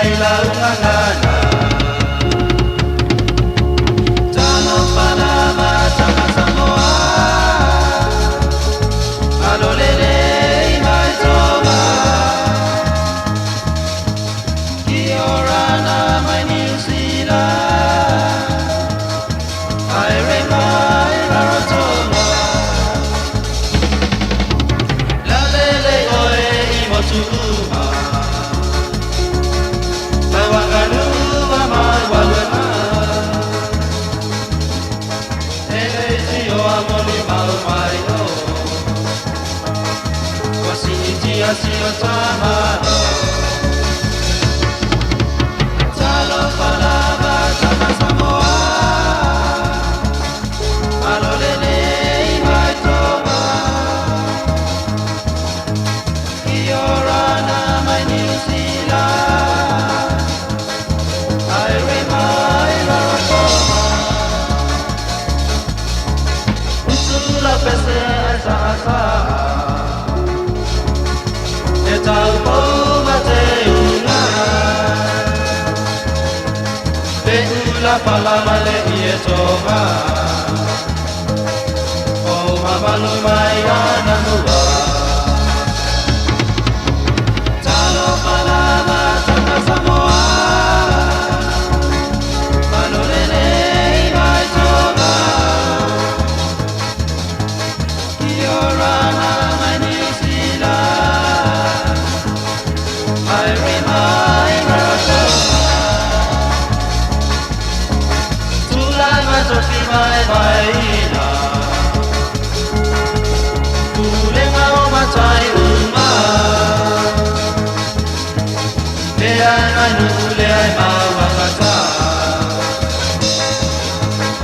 ai lau gagana. Talofa lava tama Samoa, Malo lelei mai Tonga. Kia orana mai Niu Sila, Haere mai Rarotonga. Lavele oe i motu uma, Mai Wakalua mai Waluena. E le tio a moli mau mai o, Ua siitia si o tamalo. Talofa lava tama Samoa, Malo lelei mai Tonga. Kia orana mai Niu Sila, Haere mai Rarotonga. Utu la pese ai sa'asa'a, E taupou ma te unga. Pe ula pala ma le ie tonga, O mamalu mai ana mua. Talofa lava tama Samoa, Malo lelei mai Tonga. Kia orana mai Niu Sila, Haere mai Rarotonga. Tulai mai tofi mai vaeina, Pulega o matai uma. Lea ai nuu lea ai mauagata,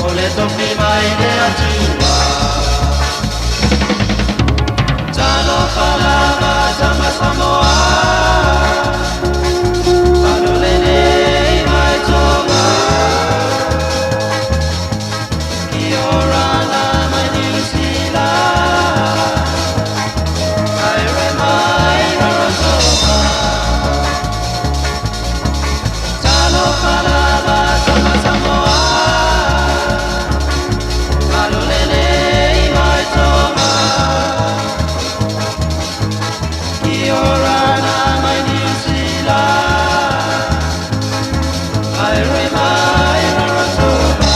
O le tofi mai le Atua. Talofa lava tama Samoa, Malo lelei mai Tonga. Kia orana mai Niu Sila, Haere mai Rarotonga. Talofa lava tama Samoa, Malo lelei mai Tonga. Kia orana mai Niu Sila, Haere mai Rarotonga.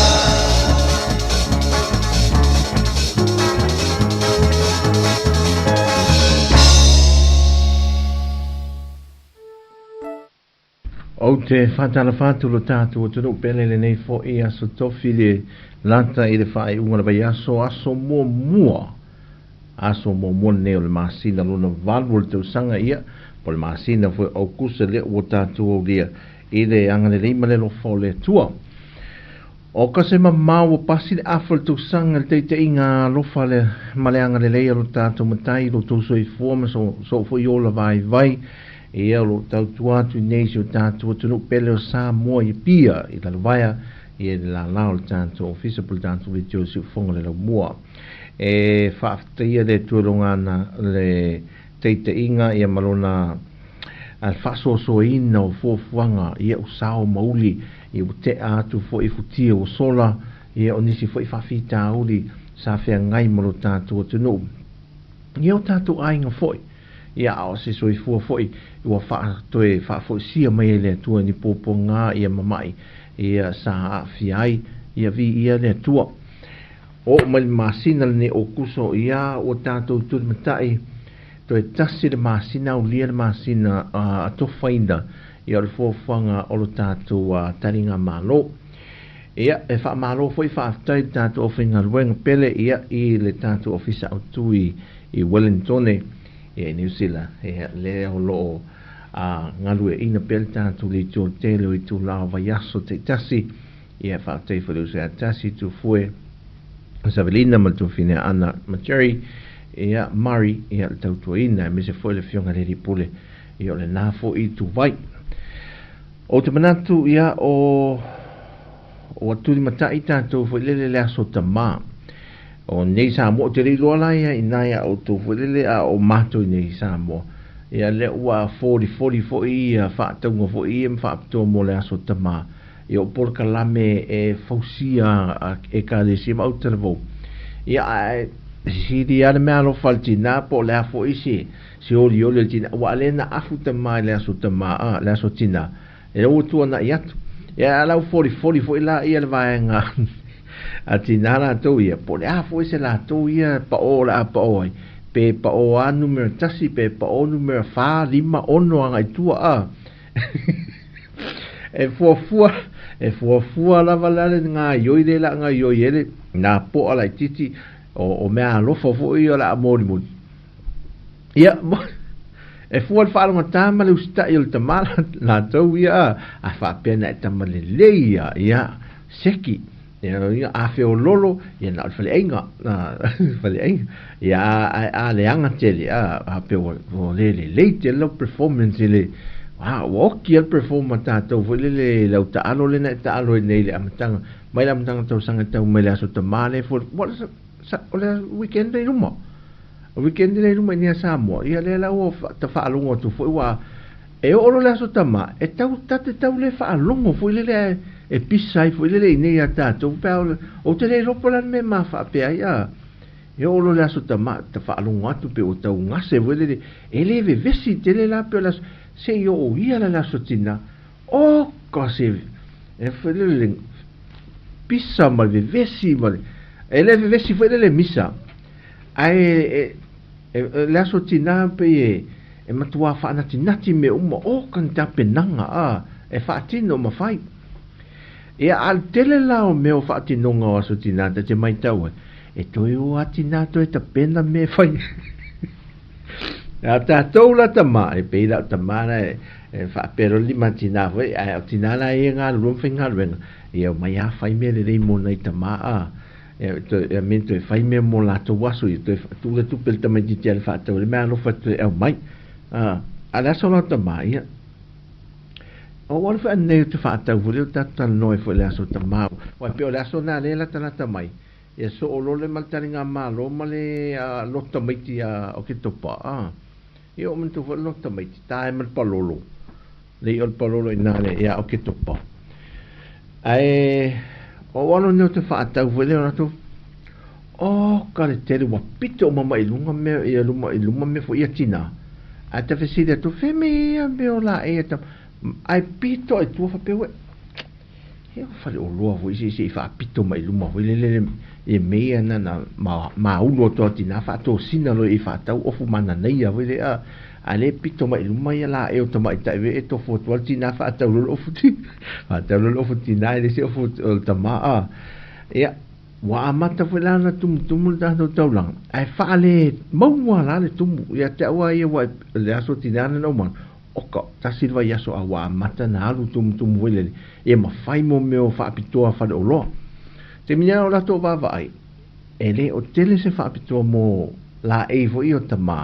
Ou te whātalafa atu lo tātou atunuu pele lenei fo'i aso tofi le lata i le faaiuga o le vaiaso aso muamua aso muamua lenei o le masina lona valu o le tausaga ia po o le masina foi o Aukusa lea ua tatou aulia i le agalelei ma le alofa o le Atua. O ka se mamao ua pasi le afa o le tausaga i le taitaiga alofa le ma le agalelei a lo tatou Matai i lo outou soifua ma so soo foi ola vaivai ia o lo o tautua atu i nei si o tatou atunuu pele o Samoa i Apia i Lalovaea ia i le lala o le tatou ofisa po o le tatou leitio o Siufogo le Laumua. E faafetaia le Atua i lona le taitaiga ia ma lona faasoasoaina o fuafuaga ia o sao ma uli ia ua tea atu foi futia ua sola ia o nisi foi faafitauli sa feagai ma lo tatou atunuu ia o tatou aiga foi ia a o se soifua foi ua faatoe faafoisia mai ai le Atua ni puapuaga ia mama'i ia sa aafia ai ia viia le Atua. Oo mai le masina lenei o Kuso ia ua tatou tulimata'i toe tasi le masina aulia le masina atofaina ia o le fuafuaga o lo tatou taliga malo. Ia e faamalo foi faafetai le tatou aufaigaluega pele ia i le tatou ofisa autu i Wellingtone ia i Niu Sila ia lea o loo galueaiina pea le tatou leitio tele o itulā o vaiaso taitasi ia faafetai foi le uso ia Tasi Tufue Savelina ma le tuafine Ana ma Jerry ia Murray ia le tautuaina aemaise foi le afioga i le alii pule ia o lena foi ituvai. Ou te manatu ia o ua tulimatai tatou foi lele le aso tamā o nei Samoa. Ou te le iloa la ia i nai a outou foi lele a o matou i nei Samoa Ia lea ua folifoli foi ia faatauga foi ia ma faapitoa mo le Aso Tama. Ia o polokalame e fausia a Ekalesia ma autalavou. Ia ae sili lava le meaalofa a le tina po o le a foi se se olioli o le tina aua lea na afu tama i le aso tama a le aso tina e ua tuanai atu. Ia a lau folifoli foi la ia le vaega a tina latou ia po o le a foi se latou ia paʻo o le a paʻo ai pe paʻo a numera 1 pe paʻo numera 4, 5, 6 agai tua a e fuafua e fuafua lava la le gaioi le la gaioi ele nā po'a laitiiti o mea alofa foi ia o le a molimoli. Ia, e fua le faalogotā ma le usita'i o le tamā latou ia a, a faapea na e tama lelei ia, ia, seki, ia, ia a feololo, ia na o le faleaiga, faleaiga, ia, a, a, a leaga tele, a, a pea ua, ua le lelei tele lau performance i le, a, ua oki a le perform a tātou foi lele i lau taalo lea na e taalo ai nei i le amataga, mai le amataga tausaga e tau mai le Aso Tamā lea foi, ua, sa, o le weekend lea i luma. O weekend lea i luma i nea Samoa, ia lea la ua ta faalogo atu foi ua e oo loa le Aso Tama, e tau ta te tau le faalogo foi lele ae e pisa ai foi lele i nei ia tatou pe a ou te le iloa po o le a le mea ma faapea ai a e oo loa le Aso Tama ta faalogo atu pe ua tau gase foi lele e le vevesi tele la pe o le aso se i oo ia la le Aso Tina oka se e foi lele pisa ma le vevesi ma le e le vevesi foi lele misa Ae e, e, e, le aso tinā pei e, e matuā whaanatinati me uma o ka ni tapenaga a e whaatino ma whai. Ia a le tele la o mea o whaatinoga o aso tinā ta te maitau ai, e toe o a tinā toe tapena me whai. A tātou la tama, e pei la o tama la e, e whaapero lima tinā foi, ae o tinā la e ngā rua mwhai ngā ruenga, ia o mai a whai mea lelei mō nei tama a, E toe, e mea toe whai mea mō lātou aso, ia toe tuu le tupe le tamaitiiti a le whaatau, le mea alofa toe au mai. A, a le aso lau tamā, ia. O wale wha nei o te whaatau fo leo tātou talanoa fo le aso tamā. Wai pe o le aso nā le lata lata mai. Ia so o lole ma le taringa malo ma le loto tamaiti a o ke topa. A, ia o manatu fo le loto tamaiti, tae ma le palolo. Lei o le palolo i nā le ia o ke topa. Ae o alo nei o te whaatau foi lea o ratou, oh ka le tele ua pito uma mai i lunga mea ia luma i luma mea foi ia tina. Ae ta fesili atu, fe me ia mea o la e ta ae pito ai tua whapea ue. He o whare o loa foi se se i whaapito mai luma foi le le e me ia na na ma maulu atu a tina whaatosina loe i whaatau ofu mana nei ia foi le a A le pito mai i luma ia la e o tamaitai ve e tofu atu ai le tinā faatau loa le ofu ti faatau loa le ofu tinā e le isi ofu o le tamā a. Ia, ua amata foi la ona tumutumu le tatou taulaga, ae faale maua la le tumu ia te au a ia ua le aso tinā lena ua mana, oka, tasi le vaiaso a ua amata na alu tumutumu foi lele, ia ma fai mo mea o faapitoa faleoloa. Taimi nei o latou vaavaai, e le o tele se faapitoa mo laei foi ia o tamā,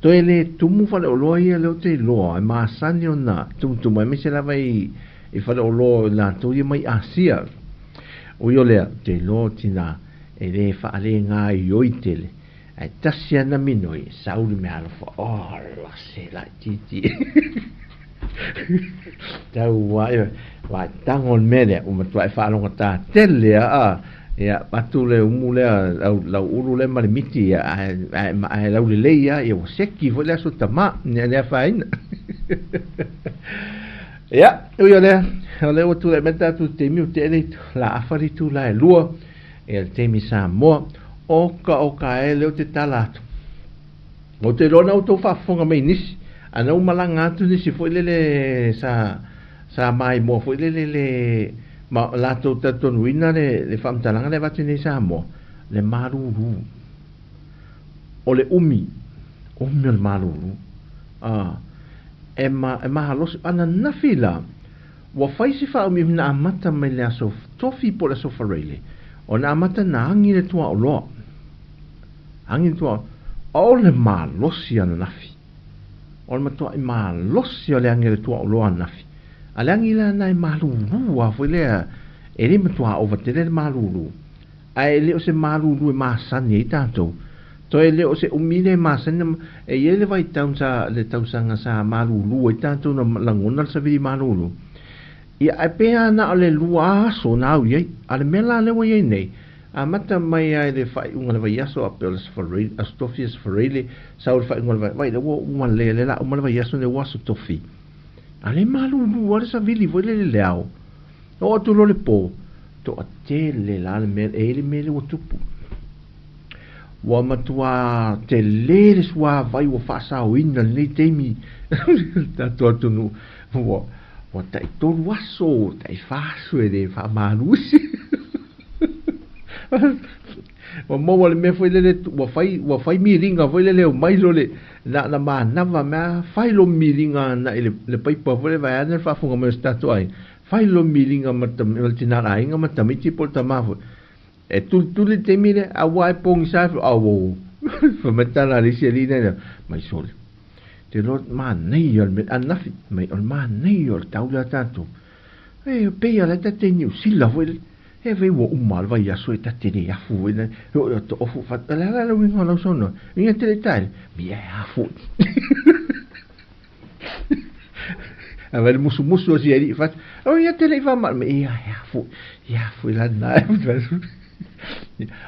Toe le tumu faleoloa ia lea ou te iloa e masani ona tumutumu aemaise lava i i faleoloa o latou ia mai Asia. Ui o lea, ou te iloa o tina e le faalegaoioi tele, ae tasi ana minoi, sau le mea alofa, oh lase laitiiti. Tau ai, wa tango le mea lea, ua matua e faalogotā tele a, a, ia, atu le umu lea, lau, lau ulu lea ma le miti, ia, ae, ae, ae lau lelei a, ia ua seki foi le aso tamā, ia le afaina. Ia, ui o lea, o lea ua tulai mai tatou taimi o te ele la afa le itu la e lua, ia le taimi Samoa, o ka o ka e leo te tala atu. Ou te iloa na outou faafofoga mai i nisi, a na ua malaga atu nisi foi lele sa, sa maimoa foi lele le, ma latou talitonuina le, le faamatalaga lea e avatu nei i Samoa, le malūlū. O le umi, umi o le malūlū. A, e, ma, e mahalosi, ananafi la, ua fai se faaumiumi na amata mai le aso Tofi po o le aso Faraile, ona amata na agi le tuaoloa. Agi tua, o le malosi ananafi. O le matuaʻi malosi o le agi o le tuaoloa ananafi. A le agi la na e malūlū a foi lea, e le matuā ova tele le malūlū. Ae e le o se malūlū e masani ai tatou. Toe le o se umi le masani na, e i ai le vaitau sa, le tausaga sa malulu ai tatou na lagona le savili malulu. Ia, ae pe a na o le lua aso na au i ai. A o le mea la lea ua i ai nei, amata mai lava i le faaiuga o le vaiaso a pei o le Aso Faraile, Aso Tofi, Aso Faraile, sau i le faaiuga o le vaiaso, vaai lea ua uma lelei lea o le a uma le vaiaso lenei ua Aso Tofi. A o lea e malulu lava le savili foi lele i le ao. Oo atu loa le po, toatele la le mea, e i ai le mea lea ua tupu. Ua matua tele le suavai ua faasaoina i lenei taimi i le tatou atunuu. Ua, ua taitolu aso, taifa aso e le faamalu isi. Ua maua le mea foi lele, ua fai, ua fai miliga foi lele omai lo le, na, na manava mea, fai lo miliga na i le, le paipa foi le vaeane le faafofoga mai o se tatou aiga. Fai lo miliga ma le tina o le aiga ma tamaiti po o le tama foi. E tulituli le taimi lea, a ua e pogisa e auau. Fai mai tala a le isi alii lea, mai sole. Te iloa manaia o le mea, ananafi, mai o le manaia o le tau lea tatou. E pei lava la e ta te i Niu Sila foi lele. E vei ua uma le vaiaso e ta te le afu foi lele. E oo ia toofu fat, o le a la le uiga o lau saunoaga? Uiga te le i taele, mea e afu. A vai le musumusu o si alii fat, o ia te le i faamalo mai, ia e afu, ia afu i lana.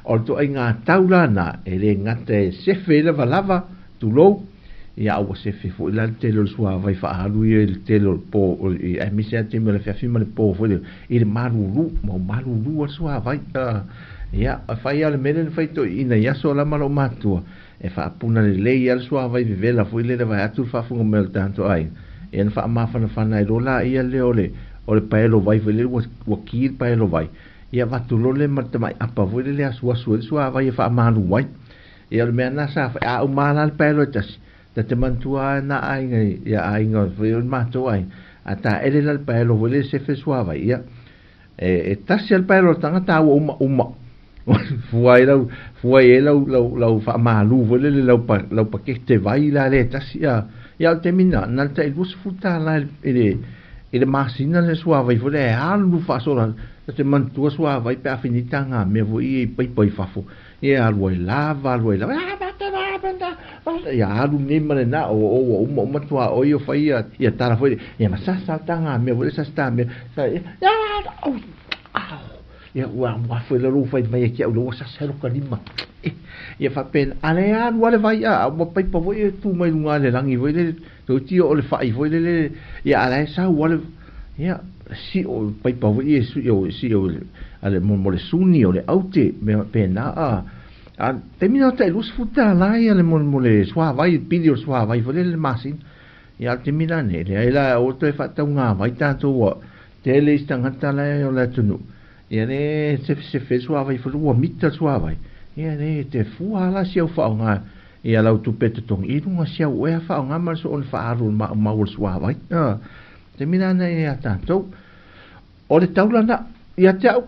O le ituaiga tau la na, e le gata e sefe ai lavalava, tulou, ia a ua sefe foi la le tele o le suavai faaalu ia i le tele o le po, aemaise lava le taimi o le afiafi ma le po foi lea, i le malulu, mau malulu lava le suavai. Ia, e fai lava o le mea lea na fai toeaiina i aso la ma lou matua, e faapuna lelei lava le suavai vevela foi lele vaeatu le faafofoga mai o le tatou aiga, ia na faamafanafana ai loa laia lea o le o le paelo vai foi lele ua ua ki le paelo vai, ia avatu loa lea ma le tamai apa foi lele e asuasu ai le suavai e faamalu ai. Ia o le mea lena sa fai, a uma la le paelo e tasi, ta te manatua lava na aiga ia aiga foi o le matou aiga, a taele la le paelo foi lele sefe le suavai, ia E, e tasi a le paelo o le tagata a ua uma, uma. Fua ai lau, fua ai lau, lau, lau faamalu foi lele lau, pa, lau pakete vai la lea e tasi a. Ia o le taimi na, na le tai $20 i le, i le masina le suavai foi lea e alu faasola. Ta te manatua suavai pe a finita ngā mea foi ia i paipa i fafo. Ia alu ai lava, alu ai lava, ia alu nei ma lena, o, o, ua uma uma tuaoi o fai ia, ia tala foi, ia ma sasa ta ngā mea foi, sasa ta mea, sa, ia, au, au, ia ua, ua foi la lou fai mai e ki au, ua sasa e loka lima. Eh, ia faapena, a le alu a le vai, a, ua paipa foi e tu mai luga le langi foi le, toeitiiti o le fai foi lele, ia a la e sau a le, ia, sio paipa foi ia sui o sio a le mo le suni o le aute me pena a a taimi na tai $20 ia le mo mo le suavai pili o le suavai foi lele le masina. Ia a le taimi la nei, leai la aua toe faatauga vai tatou ua tele isi tagata la e o le atunuu. Ia le sefesefe le suavai foi ua mita le suavai. Ia le te fua la si au faaaoga ia lau tupe totogi i luga si au oe a faaaoga ma le soona faaalu o le maumau o le suavai. Taimi la nei ia tatou, o le taulana ia te au,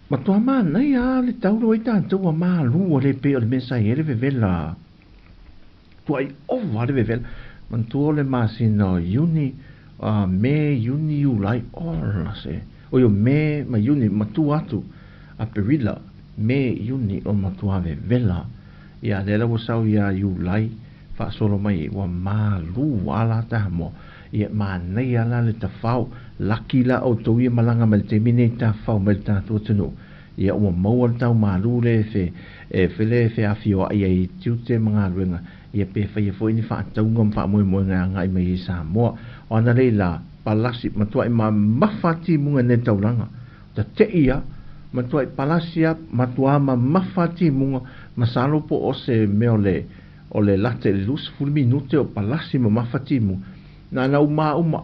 matua manaia lava le taula ai tatou ua malu ua le pei o le mea sa i ai le vevela. Tuai ova le vevela. Manatua o le masina o Iuni, Me, Iuni, Iulai, ola se. Oi o Me ma Iuni, matua atu, Aperila, Me, Iuni, o matua vevela. Ia, lea la ua sau ia Iulai, faasolo mai ua malu a la Samoa. Ia, manaia la le tafao, laki la outou ia malaga mai le taimi nei tafao mai le tatou atunuu. Ia, ua maua le tau malu le fe, e fele e feafioai ai i tiute ma galuega, ia pe faia foi ni faatauga ma faamoemoega e agai mai ai i Samoa. O ana lei la, palasi, matuai mamafa timuga i nei taulaga. Tate'i a, matuai palasi a, matuā mamafa timuga, masalo po o se mea o le, o le lata i le 20 minute o palasi mamafa timuga. Na ana uma uma,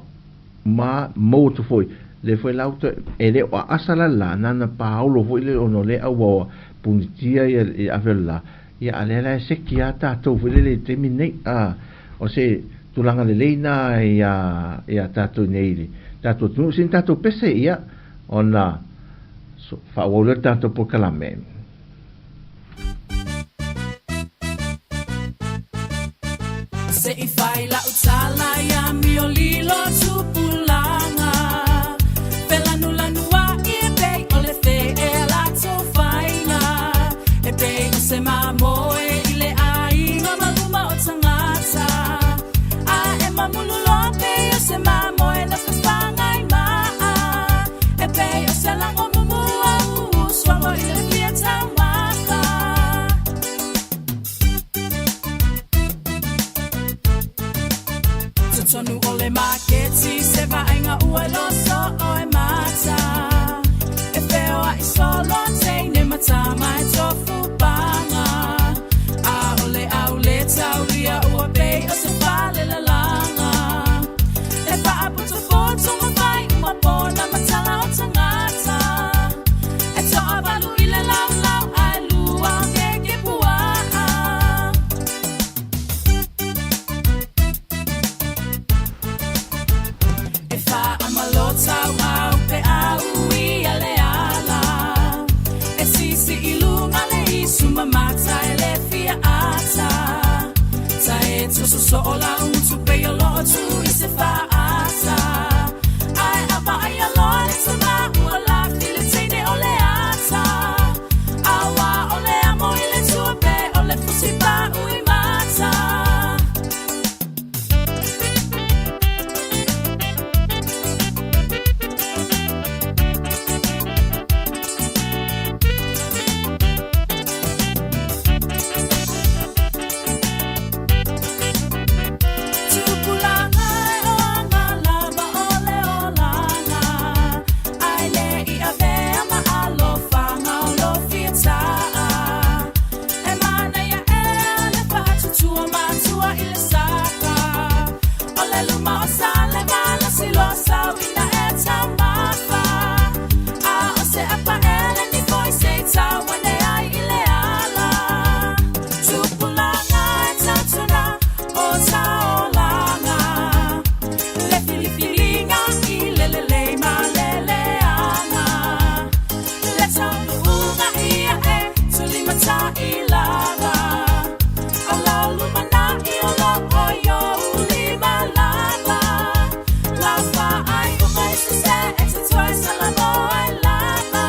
ma maua atu foi, le foi la uta, e le o aasa la la, na ana paolo foi le ona o le au punitia ia i ave o le la, ia a lea la e seki a tatou foi lele i taimi nei, a, o se tulaga lelei na ia, ia tatou nei i le tatou atunuu, sina tatou pese, ia, ona so, faaauau lea le tatou polokalame. Se i fai la'u tala ia miolilo tupulaga Felanulanua'i e pei o le feʻe a latou faiga E pei o se mamoe i le ʻai. Soo la utu pe o loo tu i se faata. Ae a vaai aloa le tama ua lafi le teine o le ata. Aua o le amo i le tua pe o le fusi pau i mata. Tupulaga e oaga lava o le olaga, ae le i avea ma alofaga o lo fiataa. E manaia ea le faatutua matua i le saka, o le luma o sale malosi loa sau ina e taumafa. A o se apaele ni foi se i tau ane ai i le ala. Tupulaga e tautuna o taolaga, le filifiliga i le lelei ma le leaga. Le taunuuga ia e tulimatai lava, o lo lumanai o lo o i ou lima lava. Lau faaiuga i sese e te toe salamo ai lava.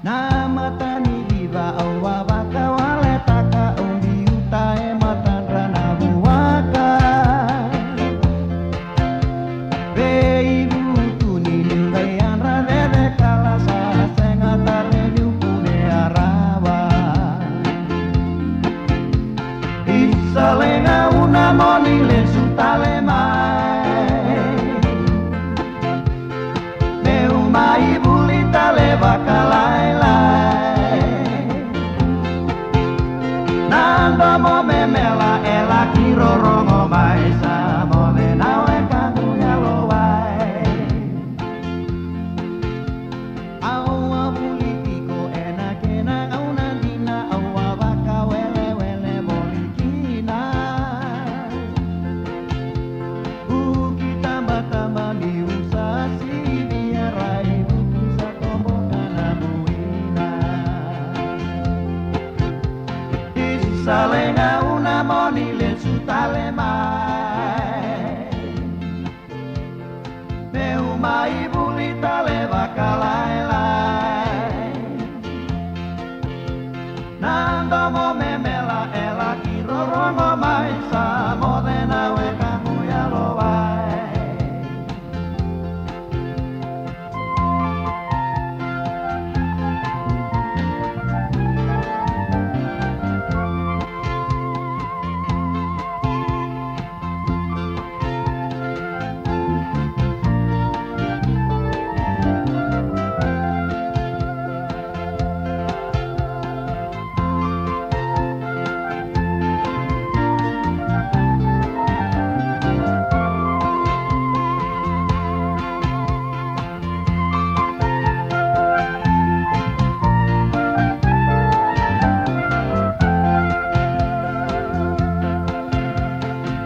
Na matani viva awa waka wale taka umbi uta e matan rana buaka. Veivu tuni niu rade kala sa senga tale niu pune arawa. Isalenga una moni le sutale mai. Meu mai bulita le bakalailai. Nando mo memela ela kirorongo mai sa mole nawe kanguya lowai. Aua politiko ena kena auna dina aua baka wele wele bolikina. Uki tamba tamba mi usasi biarai buku satombo kana buina. Isalenga una moni le sutale mai. Meu mai bulita le bakalailai. Nando mo memela ela kirorongo mai sa modena we kanguya lowai.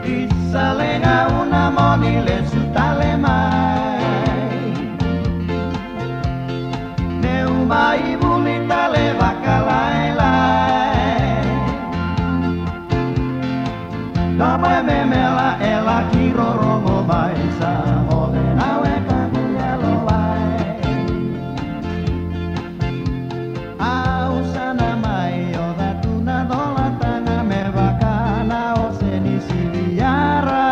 Isalenga una moni le sutale mai. Meu mai bulita le bakalailai. Dama memela ela kirorongo mai sa mole nawe kanguya lowai. Ausana mai o datuna dola tanga me bakana o senisiviara.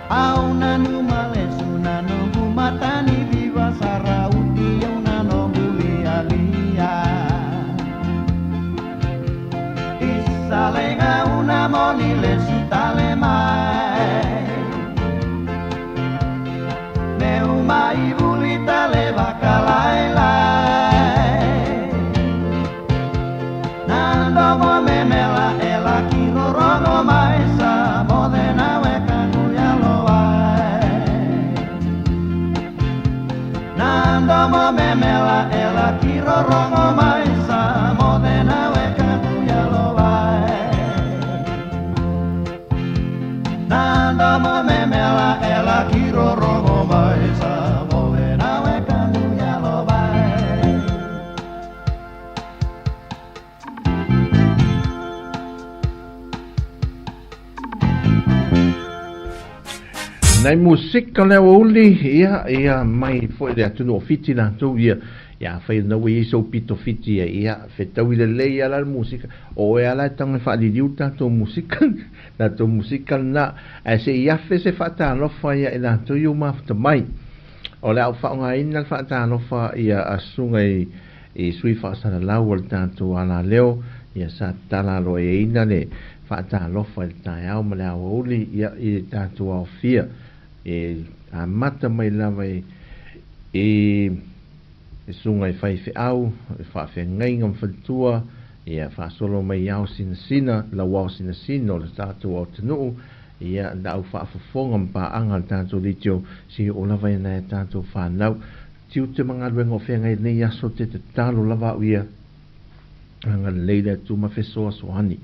Auna numa lesuna no gumatani viva sarauti una no bulia. Isalenga una moni le sutale mai. Meu mai bulita le bakalailai. Nando mo memela ela kirorongo mai sa modena we kanguya lowai. Nando mo memela ela kirorongo mai sa modena we kanguya. Nai musika le aoauli, ia, ia mai foi le atunuu o Fiti latou ia. Ia afai o lena ua i ai sou pito Fiti ia, ia, fetaui lelei lava la le musika. O oe lava la e tago e faaliliu le tatou musika, tatou musika lena. Ae se i afe se faatalofa ia i latou ia ua mafuta mai. O le a ou faaaogaina le faatalofa ia a susuga i i sui faasalalau o le tatou alaleo, ia sa tatala aloaiaina le faatalofa i le taeao ma le aoauli ia i le tatou aofia e amata mai lava i i susuga i faifeau, faafeagaiga ma faletua, ia faasolo mai i ao sinasina, lau ao sinasina o le tatou atunuu, ia na au faafofoga ma paaga a le tatou leitio, seia oo lava i nai a tatou fanau. Tiute ma galuega o feagai i lenei aso te tatalo lava au ia agalelei le Atua ma fesoasoani.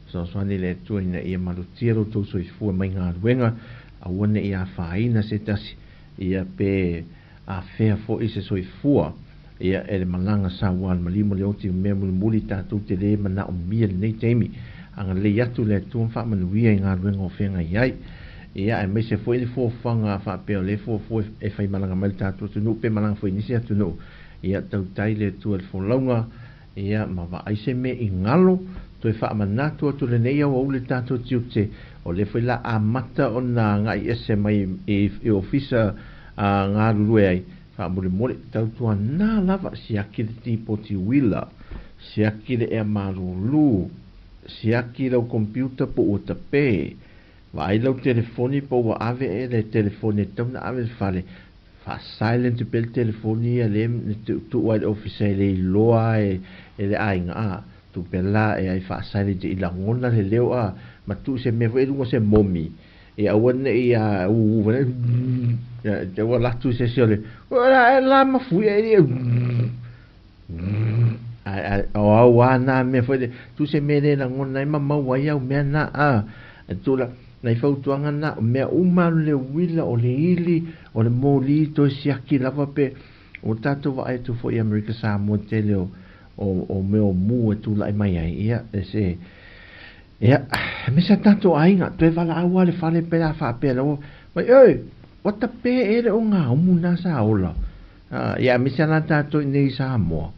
Fesoasoani le Atua ina ia malutia lo outou soifua mai galuega, aua ne i afaina se tasi, ia pe afea foi se soifua ia e le malaga saua a le maliu ma le oti o mea mulimuli tatou te le manaomia i lenei taimi. Agalelei atu le Atua ma faamanuia i galuega o feagai ai. Ia, aemaise foi le fuafuaga faapea o lea e fuafua e faimalaga mai le tatou atunuu pe malaga foi i nisi atunuu, ia tautai le Atua i le folauga, ia, ma vaai se mea i galo, toe faamanatu atu lenei aoauli i le tatou tiute, o lea foi la amata ona agai ese mai i ofisa galulue ai, faamolemole, tautuana lava, siaki le tipoti uila, siaki le ea malulu, siaki lau computer po ua tape, Vaai lau telefoni po ua ave e le telefoni e tatau ona ave i le fale, faa-silent pea le telefoni ia lea na tuutuu ai le ofisa e le iloa e le aiga a, tuu pea la e ai faa-silent i lagona le leo a, ma tuu se mea foi i luga o se momi e aua ne i a uu foi lea, te ua alu atu se isi o le, e la mafuie e Ae o au a na mea foi le tu se mea le lagona ai ma maua ai au mea na a e tula nai fautuaga na o mea uma le uila o le ili o le moli toe siaki lava pe ua tatou vaai atu foi i Amerika Samoa tele o o, o mea o mu e tulai mai ai ia e se ia aemaise a tatou aiga toe valaau a le fale pe a faapea laua mai oi ua tape e le o ngā umu na sa ola Ia aemaise lava tatou i inei i Samoa,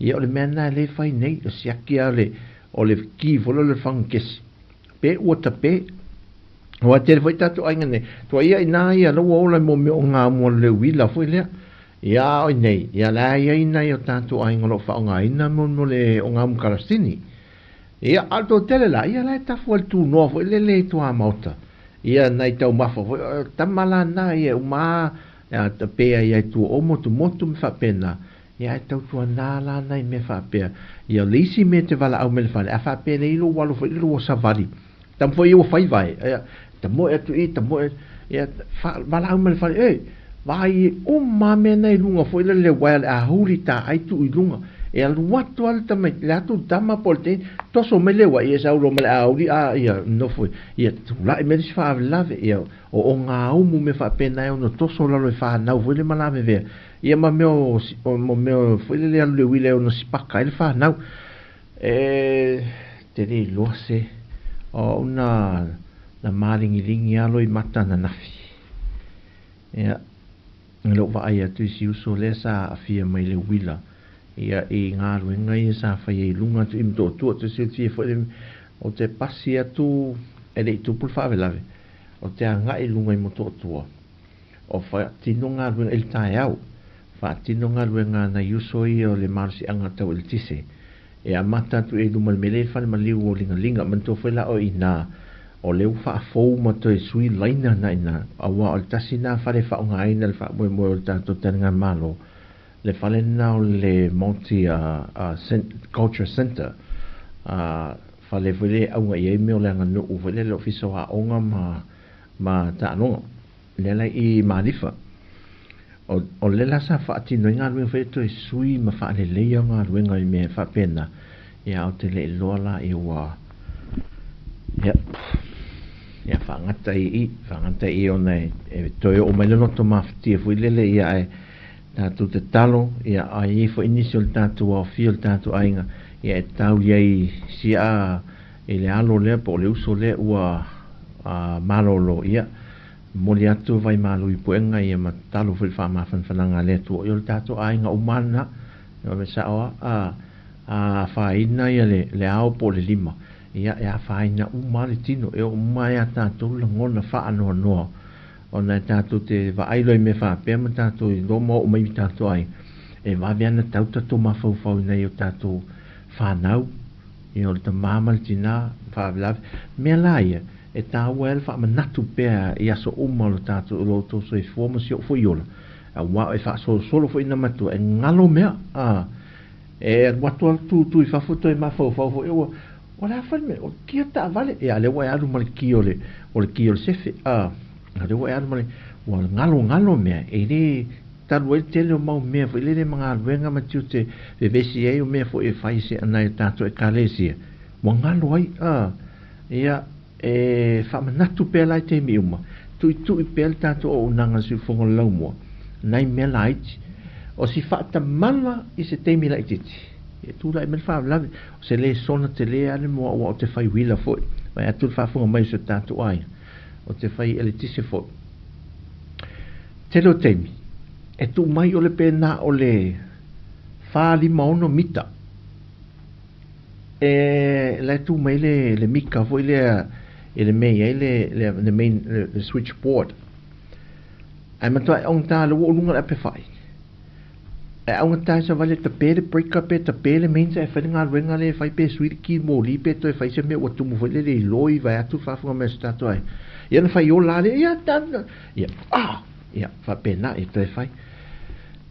ia o le mea lena e le fai nei, o siaki lava le, o le ki foi lea o le fagakesi, pe ua tape. Aua e tele foi tatou aiga nei, tua ia ina ia la ua ola i mea o ngā mua le uila foi lea. Ia a o inei, ia la e i ai nai o tatou aiga o lo o faaaogaina mo mo le o ngā mukarasini. Ia, a o le toatele la, ia la e tafu ai le tunoa foi lele i tuamaota. Ia nai taumafa foi, o tama la na ia e uma a, Ea tape ai ai tua o motumotu me faapena, ia ae tautuana la nai mea faapea. Ia o le isi mea te valaau mai le fale, a faapea le ilo ua alu foi le lua savali. Tama foi ia ua fai vae, ia, tamoe atu i, tamoe, ia, fa, valaau mai le fale, e, vaai e uma a mea nei luga foi le le uaea le a huli ta ai tuu i luga. E alu atu a le tama, le atu tama po le teine, toso mai le uaea, ia sau loa ma le a huli, a, ia, nofo, ia, tulai mai le isi faalavelave, ia, O o ngā umu mea faapena e ono toso lalo e whanau foi le malavevea. Ia ma mea o, o mo mea foi le le alu le uila e ono sipaka ai le whanau. E te le iloa se o una na mālingilingi alo i mata ananafi. Ia, lou vaai atu i si uso lea sa aafia mai le uila ia i galuega ia sa faia i luga atu i Motootua toe silafia foi le o te pasi atu e le i tupu le faalavelave o te agai i luga i Motootua o faatino galuega i le taeao faatino galuega a nai uso ia o le malosiaga tau eletise E amata atu i luma i le mea lea i le fale maliu o Ligalinga, manatua foi la o i ina, o lea ua faafou ma toe sui laina na i ina, aua o le tasi lena fale e faaaogaina i le faamoemoe o le tatou taligamalo, le fale lena o le Multi Culture Centre, fale foi lea e auga i ai mea o le aganuu foi lea, le Ofisa o Aoga ma Taaloga. Lea la i Malifa. O, o le la sa faatino ai galuega foi toe sui ma faaleleia o galuega i mea faapena. Ia, ou te le iloa la i ua, ia, ia faagata i i, faagata i i ona e, e toe oo mai le loto mafatia foi lele, ia ae tatou tatalo, ia a i ai foi nisi o le tatou aofia o le tatou aiga, ia e tau i ai sia i le alo lea po o le uso lea ua malolo, ia. Momoli atu vaimalu i puega ia ma tatalo foi i le faamafanafanaga a le Atua. Ia o le tatou aiga uma lava lena. Ia o le sao lava, a, a afaina ia le, le ao po o le lima, ia e afaina uma lava le tino, e oo uma lava ia tatou le lagona faanoanoa ona e tatou te vaai loa i mea faapea ma tatou iloa ma oo mai i tatou aiga, e vave lava ona tau tatou mafaufau i nai o tatou fanau, ia o le tama ma le tina, faalavelave. Mea la ia, e taua ai le faamanatu pea i aso uma o lo tatou, o lo outou soifua ma si ou foi ola, aua e faasolosolo foi ina matua, e galo mea, a, e alu atu lava le tutu i fafo toe mafaufau foi, ua, o le a foi le mea, o le kia taavale, ia, lea ua e alu ma le ki o le, o le ki o le sefe, a, a lea ua e alu ma le, ua galogalo mea, e le talu ai le tele o mau mea foi lele ma galuega ma tiute vevesi ai o mea foi e fai se nai o tatou ekalesia, ua galo ai, a, ia, E faamanatu pea la i taimi uma, tuitui pea le tatou auaunaga i le siufofoga o le laumua, nai mea laiti. O si faatamala i se taimi laitiiti, e tulai mai le faalavelave, o se lesona tele lava le moa aua ou te fai uila foi, vaeatu le faafofoga mai o si o tatou aiga, ou te fai eletise foi. Tele o taimi, e tuu mai o le pe na o le 4, 5, 6 mita E la e tu mai le, le mika foi lea i le mea i ai le, le, le main, le, le switchboard. Ae matua e augata le ua o luga le ape fai. E augata e savali e tape le breaker pe tape le mains ae fai le galuega lea e fai pe sui le ki moli pe toe fai se mea ua tumu foi lele i loi vaeatu le faafofoga mai a si tatou aiga. Ia na fai ola lea, ia, ta, ia, ah! Ia, faapena, ia toe fai.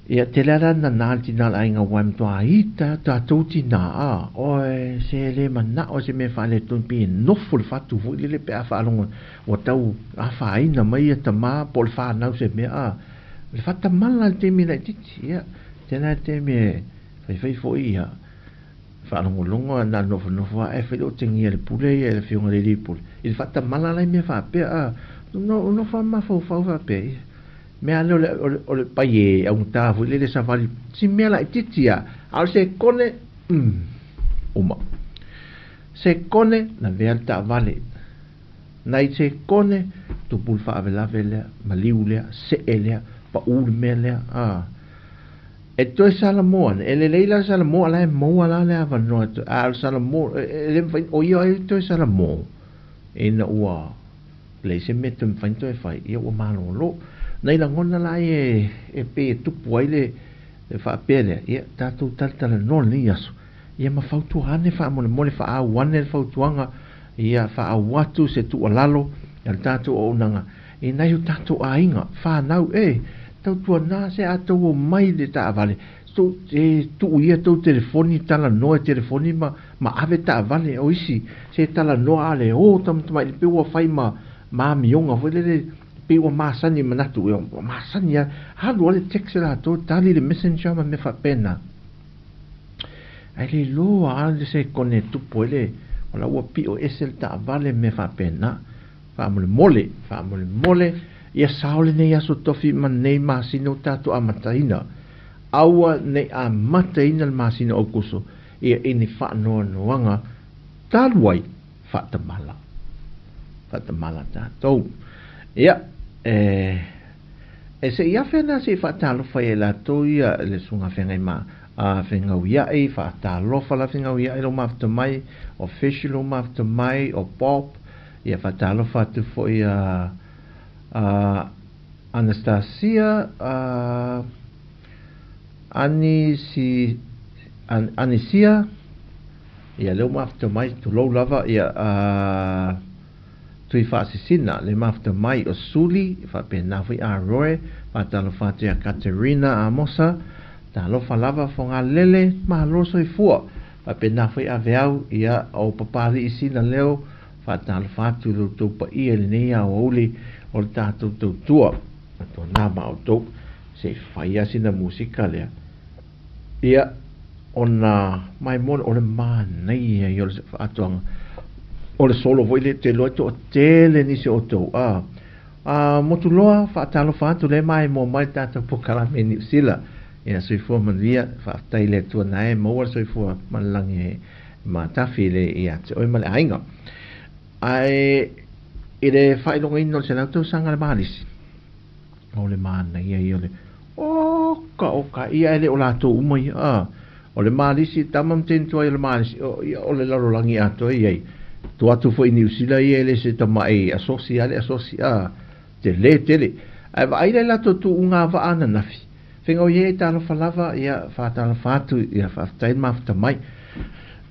Ia, tele a la nana le tina o le aiga aua e matua ita tatou tina, a, oe, se le manao se mea faaletonu pei e nofo le fatu foi lele pe a faalogo ua tau afaina mai ia tama po o le fanau se mea, a, le faatamala le taimi laitiiti, ia, tele a le taimi e faifai foi ia faalogologo na nofonofo ae fai le otegia e le pule ia le afioga i le alii pule i le faatamala la i mea faapea, a, nofo lava mafaufau faapea, ia. Mea lea o le, o le, o le pai e augata foi lele savali, si mea laitiiti a, a o le sekone, mm, uma. Sekone, lavea le taavale. Nai sekone, tupu le faavelave lea, maliu lea, see lea, pau le mea lea, a. E toe salamo ane, e lelei la le salamo, a la e maua la le avanoa, a o le salamo, e le mafai, o ia ai toe salamo, ina ua Leai se mea toe mafai ona toe fai, ia ua malolo. Nai lagona la ia e pei e tupu ai le faapea lea, ia tatou talatalanoa lenei aso, ia ma fautua ane faamolemole, faaau ane le fautuaga, ia faaau atu se tuualalo a le tatou auaunaga i nai o tatou aiga, fanau, e, tautuana se a tou omai i le taavale, e tuu ia tou telefoni, talanoa i telefoni ma ma ave taavale, o isi se talanoa a le o tamatamai pei ua fai ma ma amioga foi lele pei ua masani manatu ia ua masani a alu a le text latou tali le messenger ma mea faapena. Ae le iloa a le sekone e tupu ai le o la ua pio ese le taavale mea faapena. Faamolemole, faamolemole ia sao lenei aso tofi ma lenei masina ua tatou amataina. Aua nei amataina le masina o Aokuso ia i ni faanoanoaga talu ai faatamala. Faatamala tatou. Ia, e, e se i afe ana se i faatalofa ia i latou ia le susuga feagai ma a Fegauia'i, faatalofa la Fegauia'i lou mafuta mai, o Fish lou mafuta mai, o Bob, ia faatalofa atu foi a, a Anastasia, a Anisi, An, Anisia, ia lea ua mafuta mai, tulou lava, ia, a, Tuifaasisina, le mafuta mai o Suli, faapena foi a Roy, faatalofa atu ia Katerina Amosa, talofa lava Fogalele, malo soifua, faapena foi a Veau, ia, o Papalii Sina Leo, faatalofa atu i lo outou paia i lenei aoauli o le tatou tautua. Matua ma outou, se i fai lava sina musika lea. Ia, ona maimoa o le manaia ia o le faatoaga. O le solo foi lea, te iloa e toatele nisi o outou. A, a Motuloa, faatalofa atu lea e maimoa mai le tatou polokalame i Niu Sila. Ia, soifua manuia, faafetai i le Atua na e maua le soifua ma le lagi e matafi le ia te oe ma le aiga. Ae I le faailogaina o le 100 tausaga a le Malisi, o le manaia ia o le oka oka ia e le o latou uma ia a. O le Malisi, tama ma teine tuai o le Malisi, o, ia, o le lalolagi atoa e i ai. Tua atu foi i Niu Sila ia e le se tamai asosi a le asosi a, tele tele. Ae vaai la i latou tuuga vaa ananafi. Faiga o ia e talofa lava, ia, faatalofa atu, ia, faafetai le mafuta mai.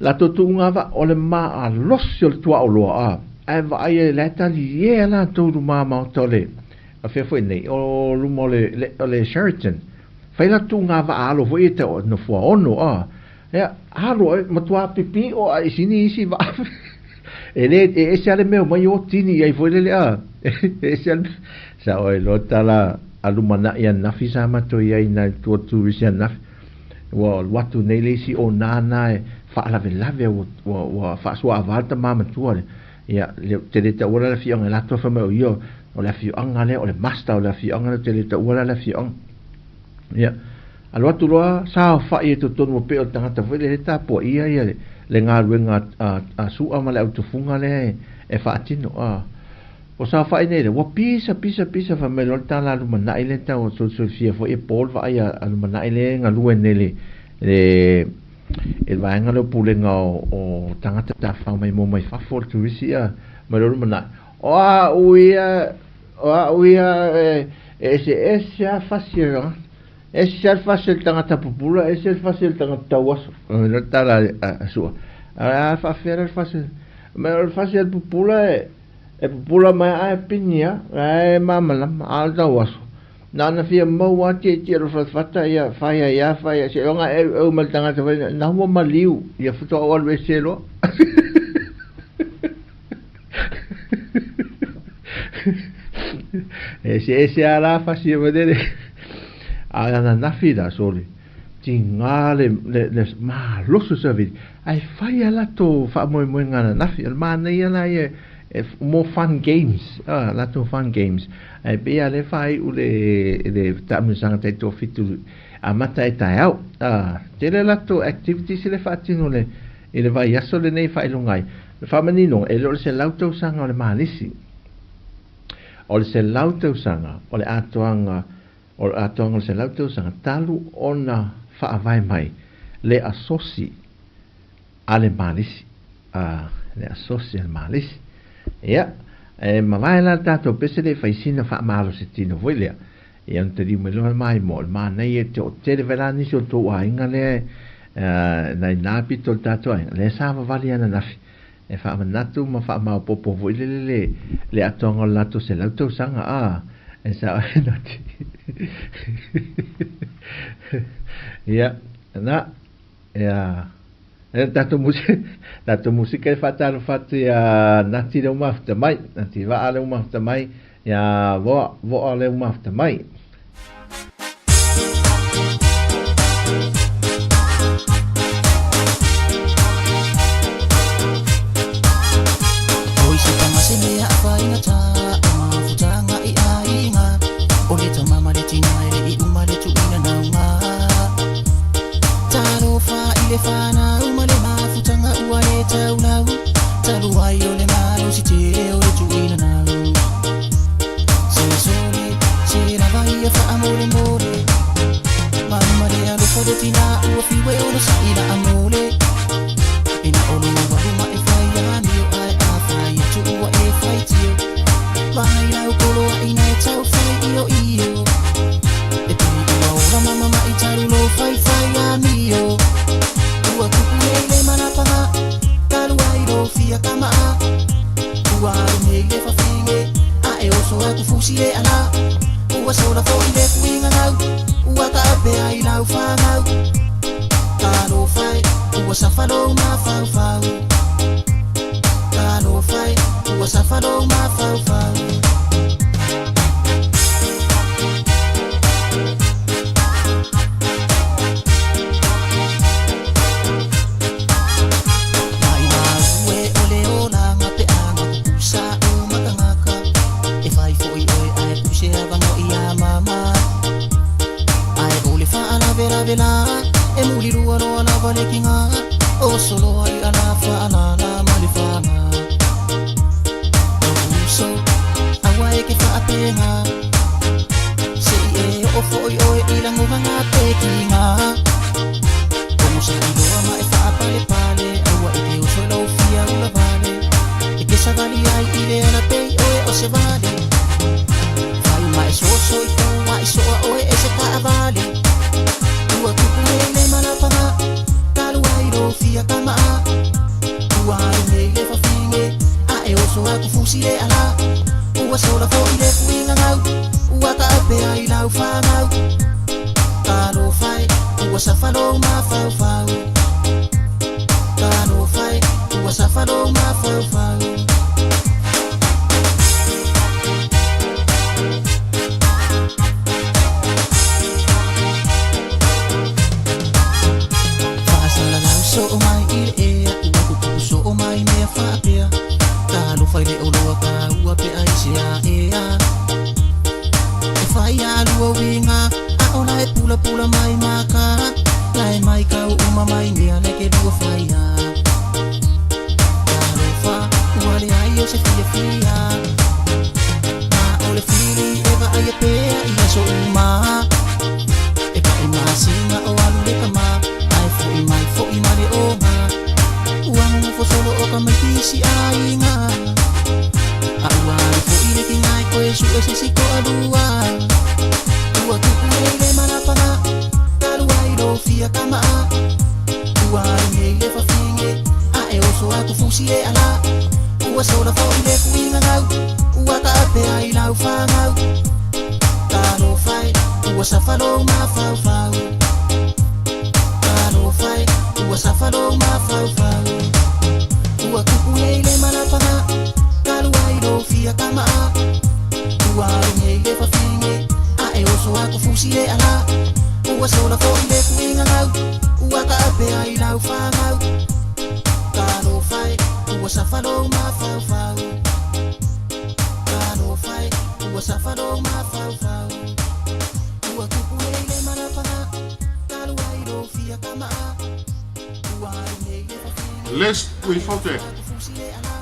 Latou tuuga vaa, o le maalosi o le tuaoloa, a, ae vaai ai la e taliē a latou luma maota o le, a fea foi nei, o luma o le, le, o le Sheraton. Fai latou tuuga vaa alo foi e tau, nofoa ono, a, ia, alo, e, matua pipiʻo a i sini isi vaa. E le, e ese a le mea omai o tini i ai foi lele, a, e ese a le mea. Sa oe loa tala a lumanai ananafi sa matou i ai nai tua turisi ananafi. Ua alu atu nei le isi o nānā e faalavelave ua, ua, ua faasuaava le tama matua lea. Ia, le, ou te le taua la le afioaga i latou fai mai o ia o le afioaga lea, o le master o le afioaga lea, ou te le taua la le afioaga. Ia, alu atu loa saofai i totonu ua pei o le tagata foi lele tapuaia ia le, le galuega a, a, a Su'a ma le au tufuga lea e, e faatino. A, o saofai nei lea, ua pisa, pisa, pisa, fai mai loa le tala a lumanai lea tau solifia foi e po le vaai a, a lumanai lea e galue nei le, le, i le vaega lea o pulega o, o tagata tafafao maimoa mai fafo, le turisi a, mai loa lumanai. O a'u ia, o a'u ia e, e eseese a fasi e tagata. Ese a le fasi o le tagata pupula, ese le fasi o le tagata tauaso. O le tala a Su'a. A faafefea la le fasi? Mai o le fasi a le pupula e, e pupula mai ae pini a, la e malamalama, a o le tauaso. Na ona fia maua a tietie o le fatafata, ia fai ai a fai ai, seiloga e eueu mai le tagata fai, na ua maliu, ia faatoa ou alu ese loa. E eseese a la fasi e manene. A o ananafi la, sole, tigā le, le, le malosi o savili, ae fai a latou faamoemoega ananafi. O le manaia la ia, e, more fun games, ah, latou fun games. Ae pei lava lea e faaiu le, le taamilosaga taitoafitu amata e taeao. Ah, tele latou activities le faatino le, i le vaiaso lenei e faailoga ai. Le faamaninoga, e le o le 100 tausaga o le Malisi. O le 100 tausaga o le atoaga, o le atoaga o le 100 tausaga talu ona faavae mai le asosi a le Malisi. A, le asosi a le Malisi. Ia, e mavae la le tatou pese le fai sina faamalosi tino foi lea. Ia ona taliu mai loa le maimoa, o le manaia e toatele vai la nisi o le tou aiga lea nai nā pito o le tatou aiga, lea sa vavali ananafi e faamanatu ma faamaopoopo foi lele le, le atoaga o le latou 100 tausaga, a, e sao ai nati. Ia, na, ia, e tatou musika, tatou musika e faatalofa atu iā Nati lea ua mafuta mai, Nati Vaa lea ua mafuta mai, iā Voa, Voa lea ua mafuta mai. O isi tama se mea a faigata o mafutaga i aiga o le tama ma le tina e le i uma le tuuina nauga Talofa i le fanau ma le mafutaga ua le taulau talu ai o le malosi tele o le tuuina nau Se sole se lava ia faamolemole Mama le alofa le tina ua fiu e onosai la amole Ina o lou alu ma e fai amio ae a fai atu ua e faitio Mai lau poloaiga e tau fai io io E pei ua ola ma mama'i talu lou faifai amio Ua tupu nei le manapaga talu ai lou fia kama'a Ua alu nei le fafine a e oso atu fusi e ala Ua sola foi le fuiga gau ua taape ai lau fanau Talofa e ua safa lou mafaufau Talofa e ua safa lou mafaufau. Mai mau e o le olaga pe a makukusa o matagaka E fai foi oe ae puse avanoa ia mama Ae o le faalavelave la e muli lua loa lava le kiga O soloa i ala faalala ma le faga Lou uso faaupega. Seʻi e oo foʻi oe i lagovaga pekiga. Ogosaʻi loa ma e faapalepale, aua e te oso i lou fia ulavale. E te savali ai i le alapei oe o se vale. Fai ma e soso i tua i soa oe e se taavale. Ua tupu nei le malapaga, talu ai lou fia kamaa. Ua alu nei le fafine, a e oso atu fusi le ala. Ua sola foʻi le fuigagau, ua taape ai lau fanau. Talofa e, ua safa lou mafaufau. Talofa e, ua safa lou mafaufau. Faasalalau soo mai i le ea, ua tutupu soo mai mea faapea. Talofa i le oloa taua pe ai se aea. E fai alua uiga, a o la e pulapula mai maka. La e mai kau uma mai mea le ke lua faia. Talofa, ua leai o se fiafia. A o le fili e vaaia pea i aso uma. E paʻi masina o alu le kama, ae foʻi mai foʻi ma le oga. Ua nonofo solo o tamaitisi aiga. A ua alu foʻi le tina e toe suʻe se isi toalua. Ua tupu nei le malapaga, talu ai lou fia kamaa. Ua alu nei le fafine, a e oso atu fusi e ala. Ua sola foʻi le fuigagau, ua taape ai lau fanau. Talofa e, ua safa lou mafaufau. Talofa e, ua safa lou mafaufau. Ua tupu nei le malapaga, talu ai lou fia kamaa. Ua alu nei le fafine, a e oso atu fusi e ala. Ua sola foʻi le fuigagau, ua taape ai lau fanau. Talofa e, ua safa lou mafaufau. Talofa e, ua safa lou mafaufau. Ua tupu nei le malapaga, talu ai lou fia kamaa. Ua alu nei le fafine, Lest we a e oso forget. atu fusi e ala.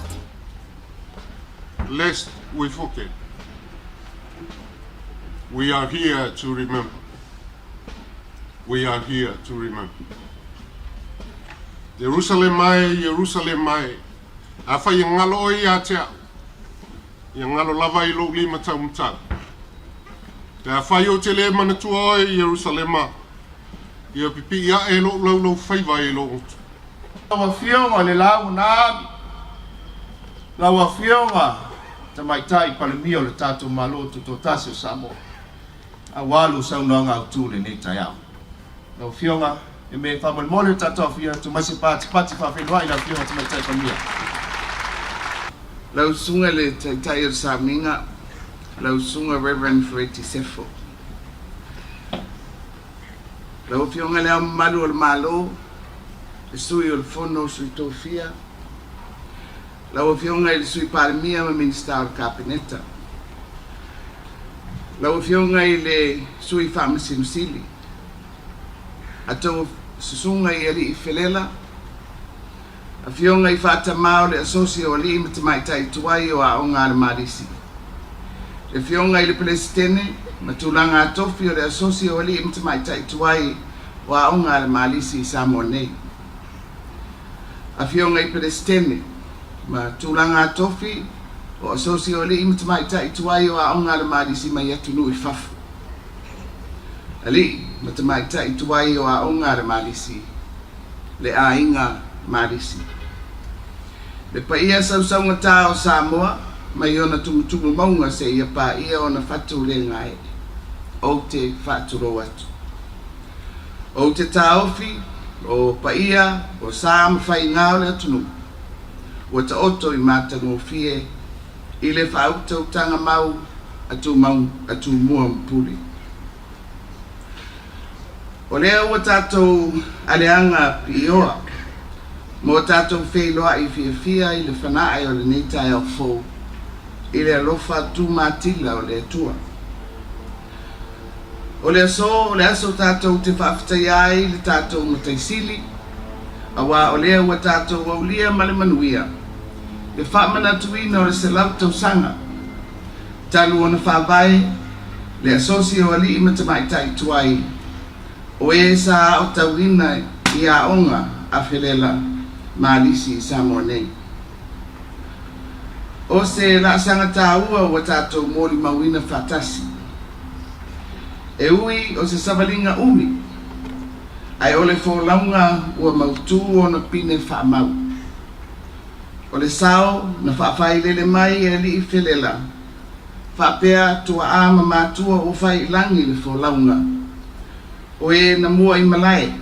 Lest we forget. We are here to remember. We are here to remember. Jerusalema e, Jerusalema e, afai e galo oe ia te au, ia galo lava i lou lima taumatau. Pe afai ou te le manatua oe, Ierusalema, ia pipii ae lou laulaufaiva i lou gutu. Lau Afioga i le Laau na Avi, lau Afioga Tamaitai Palemia o le tatou Malo Tutoatasi o Samoa, aua lou saunoaga autu i lenei taeao. Lau Afioga, e me faamolemole le tatou afio atu mai se patipati faafeiloai i le Afioga Tamaitai Palemia. Lau Susuga i le Taitai o le Samiga, lau Susuga Rev. Fereti Sefo. Lau Afioga i Le Ao Mamalu o le Malo, le Sui o le Fono o Sui Tofia, lau Afioga i le Sui Palemia ma Minisita o le Kapeneta, lau Afioga i le Sui Faamasino Sili, a outou Susuga i Alii Felela, Afioga i Faatamā o le Asosi o Alii ma Tamaitai Tuai o Aoga a le Malisi, le Afioga i le Pelesitene ma Tulaga Tofi o le Asosi o Alii ma Tamaitai Tuai o Aoga a le Malisi i Samoa nei, Afioga i Pelesitene ma Tulaga Tofi o Asosi o Alii ma Tamaitai Tuai o Aoga a le Malisi mai atunuu i fafo, Alii ma Tamaitai Tuai o Aoga a le Malisi, le aiga Malisi. Le paia sausaugata o Samoa mai ona tumutumu mauga seia paia ona fatu le gaee. Ou te faatulou atu. Ou te taofi o paia o sa ma faiga o le atunuu ua taoto i matagofie i le faautautaga mau a Tumua ma Pule. O lea ua tatou aleaga piioa mo tatou feiloai fiafia i le fanae o lenei taeao fou i le alofa tumatila o le Atua. O le aso o le aso tatou te faafetaia ai le tatou Matai Sili, aua o lea ua tatou aulia ma le manuia le faamanatuina o le 100 tausaga. Talu ona faavae le Asosi o Alii ma Tamaitai Tuai, o e sa aotauina i aoga a Felela ma Alisi i Samoa nei. O se laasaga taua ua tatou molimauina faatasi. E ui o se savaliga umi, ae o le folauga ua mautu ona pine faamau. O le sao na faafailele mai e Alii Felela, faapea tuaa ma matua ua fai i lagi le folauga, o e na mua i malae,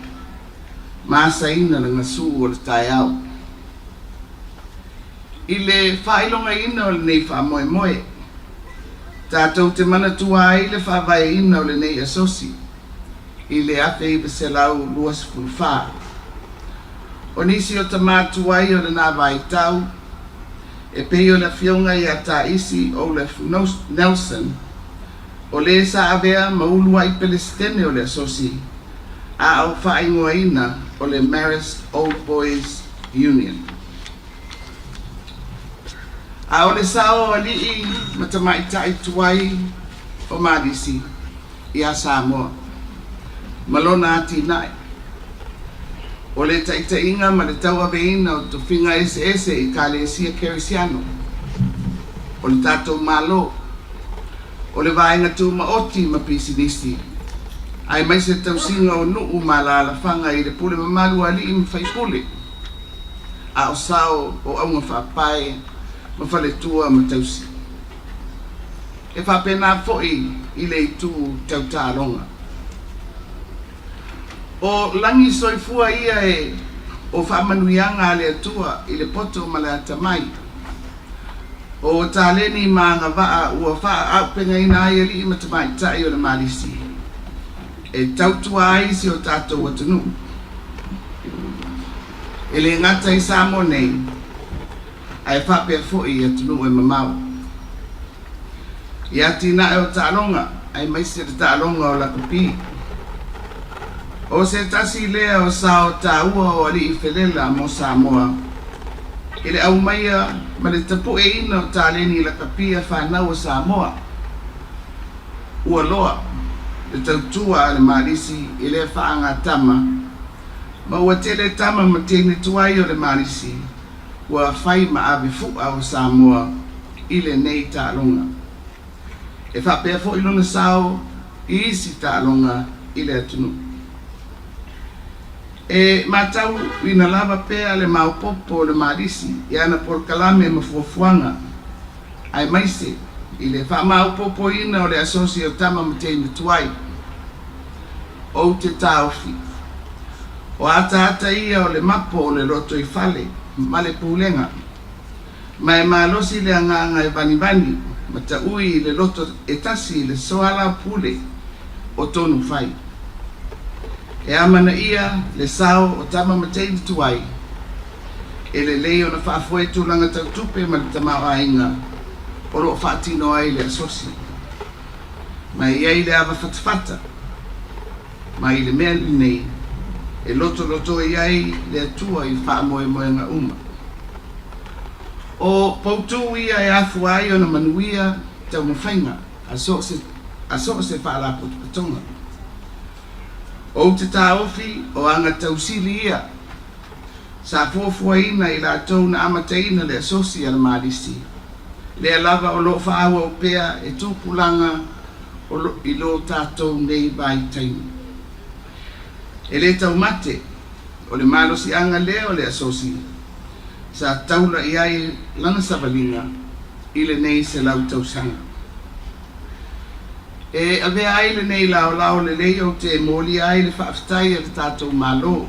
ma asaina le gasu o le taeao. I le faailogaina o lenei faamoemoe, tatou te manatua ai le faavaeina o lenei asosi i le 1924. O nisi o tama tuai o lena vaitau, e pei o le Afioga ia Taisi Olaf Nelson, o le sa avea ma uluai Pelesitene o le Asosi, a o faaigoaina o le Marist Old Boys Union. A o le sao o alii ma tamaitai tuai o Malisi ia Samoa ma lona atinae, o le taitaiga ma le tauaveina o tofiga eseese i Ekalesia Kerisiano, o le tatou Malo, o le vaega tumaoti ma pisinisi, aemaise tausiga o nuu ma alaalafaga i le pule mamalu a alii ma faipule, a o sao o auga faapae ma faletua ma tausi. E faapena foi i le itu tau taaloga. O lagi soifua ia e o faamanuiaga a le Atua i le poto ma le atamai. O taleni ma agavaa ua faaaupegaina ai alii ma tamaitai o le Malisi e tautua ai si o tatou atunuu. E le gata i Samoa nei, ae faapea foi i atunuu e mamao. I atinae o taaloga, aemaise le taaloga o lakapi. O se tasi lea o sao taua o Alii Felela mo Samoa i le aumaia ma le tapueina o taleni lakapi a fanau a Samoa. Ua loa le tautua a le Malisi i lea faagatama ma ua tele tama ma teine tuai o le Malisi ua fai ma ave fu'a o Samoa i lenei taaloga. E faapea foi lona sao i isi taaloga i le atunuu. E matauina lava pea le maopoopo o le Malisi i ana polokalame ma fuafuaga, aemaise i le faamaopoopoina o le Asosi o Tama ma Teine Tuai. Ou te taofi, o ataata ia o le mapo o le lotoifale ma le pulega, ma e malosi le agaga e vanivani ma taui i le loto e tasi i le soalaupule o tonu fai. E amanaia le sao o tama ma teine tuai, e lelei ona faafoe tulaga tau tupe ma le tamaoaiga o lo o faatino ai le asosi. Ma e i ai le ava fatafata ma i le mea lenei e lotolotoi ai le Atua i faamoemoega uma. O poutū ia e afua ai ona manuia taumafaiga a so o se a so o se faalapotopotoga. Ou te taofi o aga tausili ia sa fuafuaina i latou na amataina le Asosi a le Malisi, lea lava o lo o faaauau pea e tupulaga o lo i lo tatou nei vaitaimi. E le taumate, o le malosiaga lea o le Asosi sa taula i ai lana savaliga i lenei 100 tausaga. E avea ai lenei laolao lelei ou te molia ai le faafetai a le tatou Malo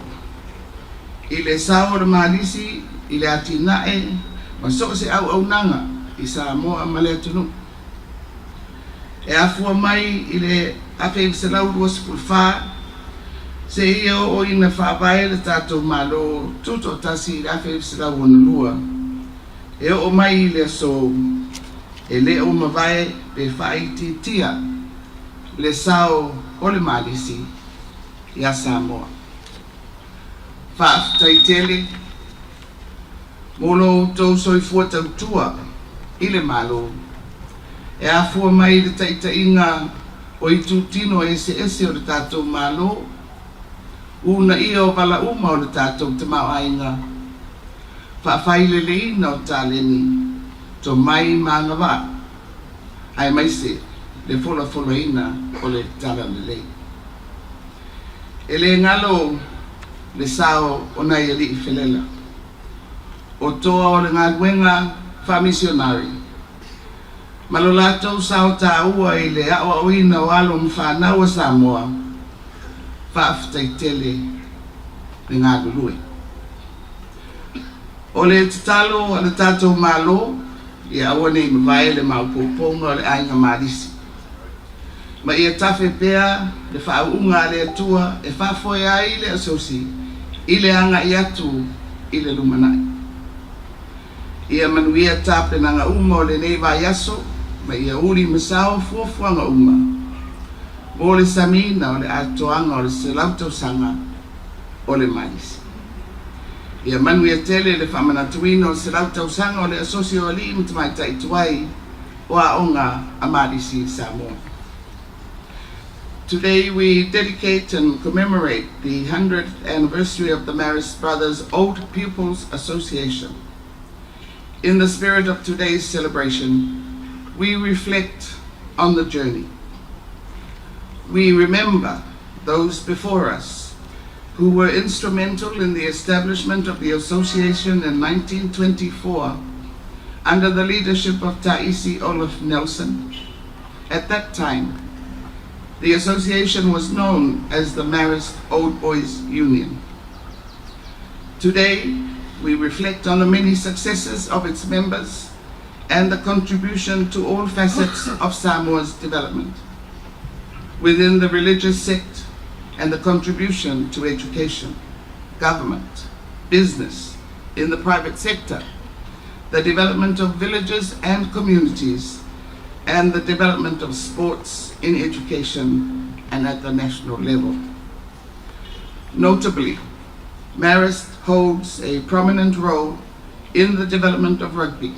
i le sao o le Malisi i le atinae ma so o se auaunaga i Samoa ma le atunuu. E afua mai i le 1924 seia oo ina faavae le tatou Malo Tutoatasi i le 1962, e oo mai i le aso, e le o mavae pe faaitiitia le sao o le Malisi iā Samoa. Faafetai tele mo lo outou soifua tautua i le Malo. E afua mai i le taitaiga o itutino eseese o le tatou Malo, uunaia o vala uma o le tatou tamaoaiga, faafaileleiina o taleni, tomai ma agavaa, aemaise le folafolaina o le talalelei. E le galo le sao o nai alii felela, o toa o le galuega faamisionare, ma lo latou sao taua i le aoaoina o alo ma fanau a Samoa, faafetai tele le galulue. O le tatalo a le tatou Malo, ia aua ne i mavae le maopoopoga o le aiga Malisi, ma ia tafe pea le faauuga a le Atua e faafoe ai le Asosi i le agai atu i le lumanai. Ia manuia tapenaga uma o lenei vaiaso ma ia uli ma sao fuafuaga uma mo le samiina o le atoaga o le 100 tausaga o le Malisi. Ia manuia tele le faamanatuina o le 100 tausaga o le Asosi o Alii ma Tamaitai Tuai o Aoga a Malisi i Samoa. Today we dedicate and commemorate the 100th anniversary of the Marist Brothers Old Pupils Association. In the spirit of today's celebration, we reflect on the journey. We remember those before us who were instrumental in the establishment of the association in 1924 under the leadership of Taisi Olaf Nelson. At that time, the association was known as the Marist Old Boys Union. Today, we reflect on the many successes of its members and the contribution to all facets of Samoa's development within the religious sect and the contribution to education, government, business, in the private sector, the development of villages and communities, and the development of sports in education and at the national level. Notably, Marist holds a prominent role in the development of rugby.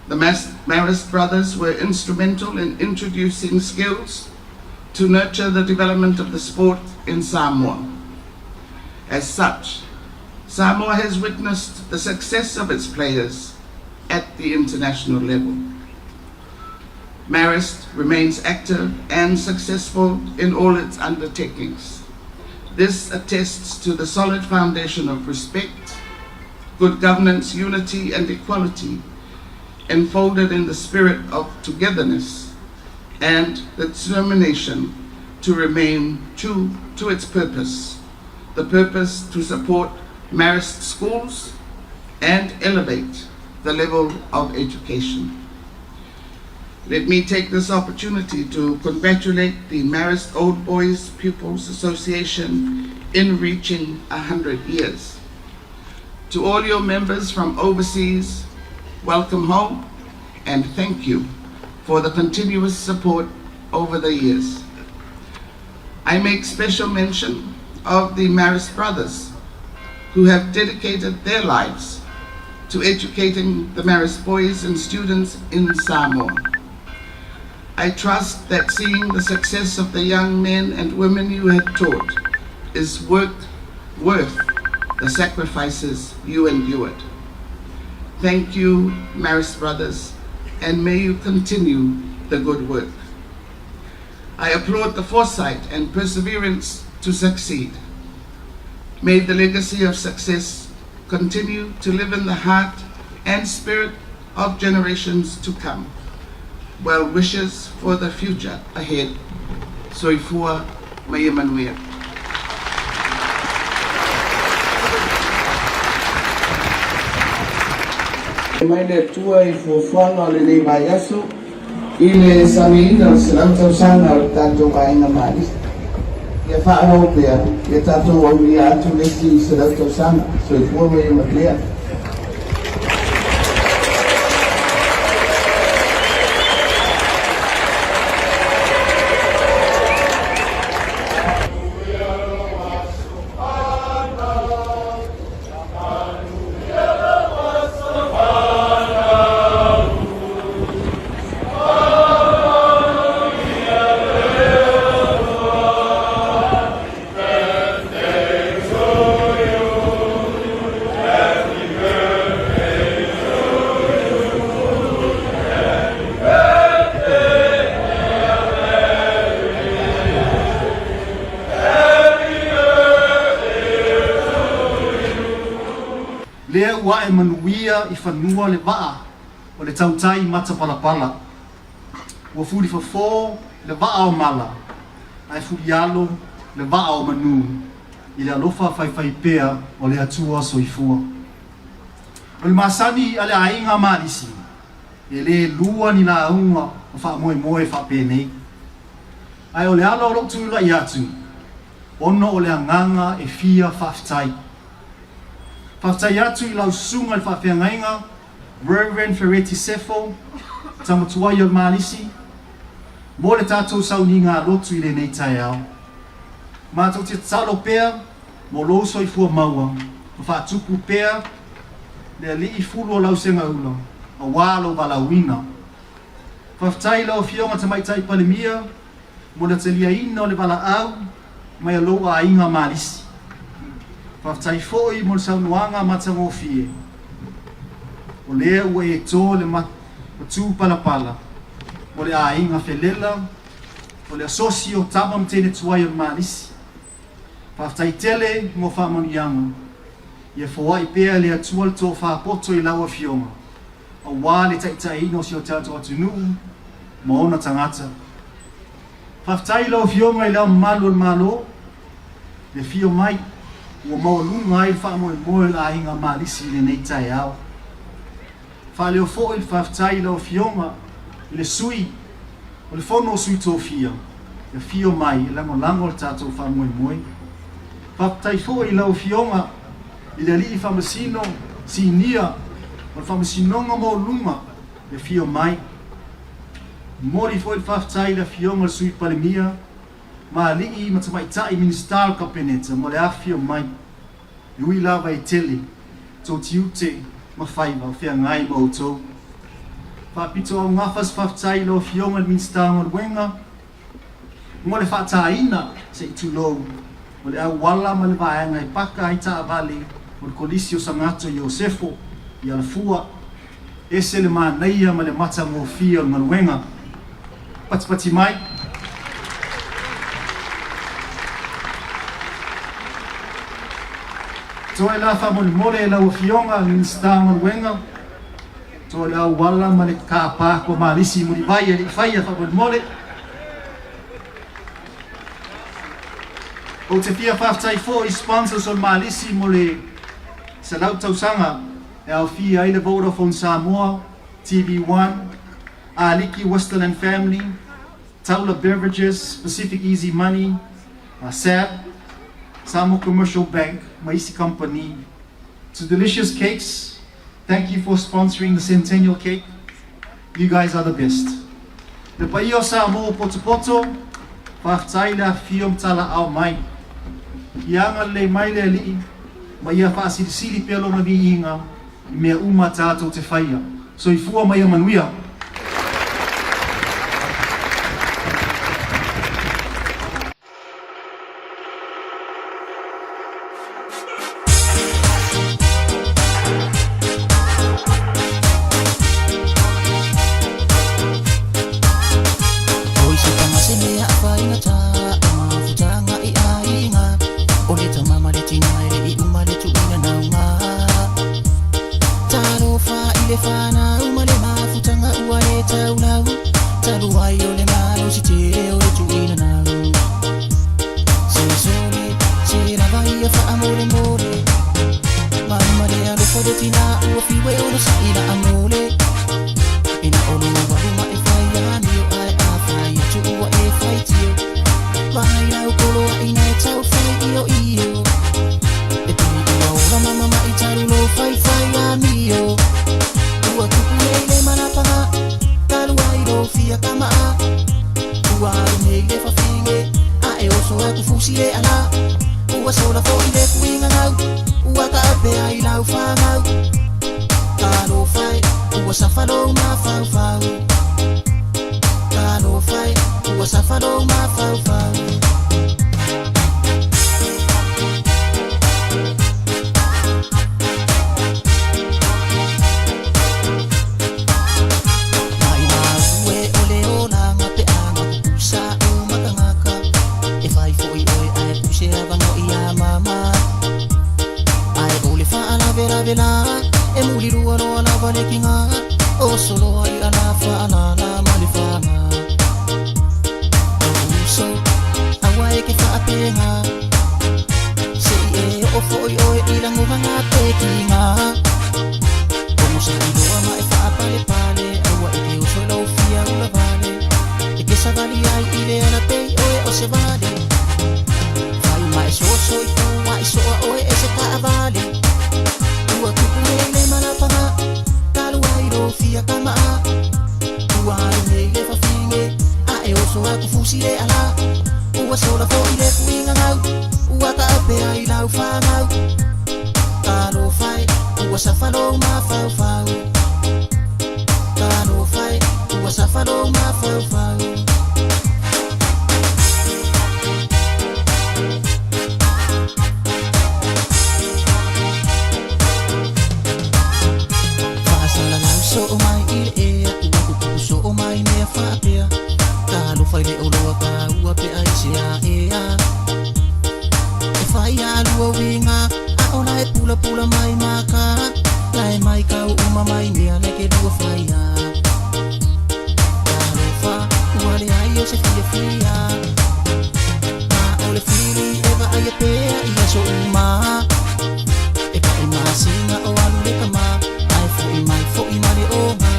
The Marist brothers were instrumental in introducing skills to nurture the development of the sport in Samoa. As such, Samoa has witnessed the success of its players at the international level. Marist remains active and successful in all its undertakings. This attests to the solid foundation of respect, good governance, unity, and equality enfolded in the spirit of togetherness and the determination to remain true to its purpose, the purpose to support Marist schools and elevate the level of education. Let me take this opportunity to congratulate the Marist Old Boys Pupils Association in reaching 100 years. To all your members from overseas, welcome home and thank you for the continuous support over the years. I make special mention of the Marist brothers who have dedicated their lives to educating the Marist boys and students in Samoa. I trust that seeing the success of the young men and women you have taught is work worth the sacrifices you endured. Thank you, Marist Brothers, and may you continue the good work. I applaud the foresight and perseverance to succeed. May the legacy of success continue to live in the heart and spirit of generations to come. Well wishes for the future ahead. Soifua ma ia manuia. Mai le Atua i fuafuaga o lenei vaiaso i le samiina o le 100 tausaga o le tatou aiga Malisi. Ia faaauau pea, ia tatou aulia atu le isi 100 tausaga. Soifua ma ia manuia. Lea ua ae manuia i fanua le vaa o le tautai matapalapala. Ua fulifofo le vaa o mala, ae fulialo le vaa o manu i le alofa faifaipea o le Atua Soifua. O le masani a le aiga Malisi, e le lua ni lauga o faamoemoe faapenei. Ae o le ala o lou tulai atu, ona o le agaga e fia faafetai. Faafetai atu i lau susuga i le faafeagaiga Rev. Fereti Sefo, tama tuai o le Malisi, mo le tatou sauniga lotu i lenei taeao. Matou te tatalo pea mo lou soifua maua ma faatupu pea le alii fulu o lau segaula aua lou valaauina. Faafetai i lau Afioga Tamaitai Palemia mo le taliaina o le valaau mai a lou aiga Malisi. Faafetai foi mo le saunoaga matagofie, o lea ua e to le matupalapala mo le aiga felela o le asosi o tama ma teine tuai o le Malisi. Faafetai tele mo faamanuiaga. Ia foai pea e le Atua le tofa poto i lau Afioga aua le taitaiina o si o tatou atunuu ma ona tagata. Faafetai i lau Afioga i Le Ao Mamalu o le Malo, le afio mai ua maualuga ai le faamoemoe o le aiga Malisi i lenei taeao. Faaleo foi le faafetai i lau Afioga i le Sui o le Fono o Sui Tofia, e afio mai e lagolago le tatou faamoemoe. Faafetai foi i lau Afioga i le Alii Faamasino Sinia o le Faamasinoga Maualuga e afio mai. Momoli foi le faafetai i le Afioga i le Sui Palemia ma alii ma tamaitai Minisita o le Kapeneta mo le afifio mai. E ui lava e tele tou tiute ma faiva o feagai ma outou. Faapitoaugafa se faafetai i lau Afioga i le Minisita o Galuega mo le faataina, se i tulou, o le auala ma le vaega e paka ai taavale o le Kolisi o Sagato Iosefo i Alafua. Ese le manaia ma le matagofie o le galuega. Patipati mai. Toe la faamolemole e lau Afioga Minisita o Galuega, toe le auala ma le car park o Malisi i Mulivai e le i faia faamolemole. Ou te fia faafetai foi i sponsors o le Malisi mo le 100 tausaga e aofia ai le Vodafone Samoa, TV One, Aliki Whistle and Family, Taula Beverages, Pacific Easy Money, SAB, Samoa Commercial Bank ma isi kamupani. To Delicious Cakes, thank you for sponsoring the Centennial Cake. You guys are the best. Le paia o Samoa ua potopoto, faafetai le afifio ma talaao mai. Ia agalelei mai le Alii ma ia faasilisili pea Lona viiga i mea uma tatou te faia. Soifua ma ia manuia. Oi se tama se mea a whaingata O mafutanga i aiga O le tama ma le tina e le i uma le tuuina naunga Talofa i le whanau ma le mafutanga ua le taulau Talu ai o le malosi tele o le tuuina nau Se sole se lava ia faamolemole Mama le alofa le tina ua fiu e ono saila amole Ina olu wahu ma e whai amio ai a whai atu ua e whaitio Mai lau kolo a ina e tau whai io io E pili ua ola mama ma i taru lo whai whai amio Ua tupu nei le manapaga Talu ai lo fia kamaa Ua alu nei le fafine A e oso atu fusi e ala Ua sola foi le fuiga gau Ua taapea i lau fanau Talofa e ua safa lou mafaufau Talofa e ua safa lou mafaufau. Mai mau e o le olaga pe a mapupusa u makagaka E fai foi oe ae puse avanoa ia mama Ae o le faalavelave le lā E mulilua loa lava le kiga O soloa i ala faalala ma le faga Lou uso aua e ke faapega Se'i e oo fo'i oe i lagomaga pe kiga Ogosa'i loa ma e faapalepale Aua e te oso i lou fia ulavale E ke savali ai i le alapei oe o se vale Fai ma e soso i tua i soa oe e se taavale Ua tupu nei le malapaga Talu ai lou fia kama'a Ua alu nei le fafine A e oso atu fusi le ala Ua sola fo'i le fuigagau Ua taape ai lau fagau Talofa e ua safa lou mafaufau Talofa e ua safa lou mafaufau Faasalalau soo mai i le ea Ua tutupu soo mai mea faapea Talofa i le oloa taua pe ai se aea E fai alua uiga A o la e pulapula mai maka La e mai kau uma mai mea le ke lua faia Talofa ua leai o se fiafia Ma o le fili e vaaia pea i aso uma E paʻi masina o alu le kama Ae fo'i mai fo'i ma le oga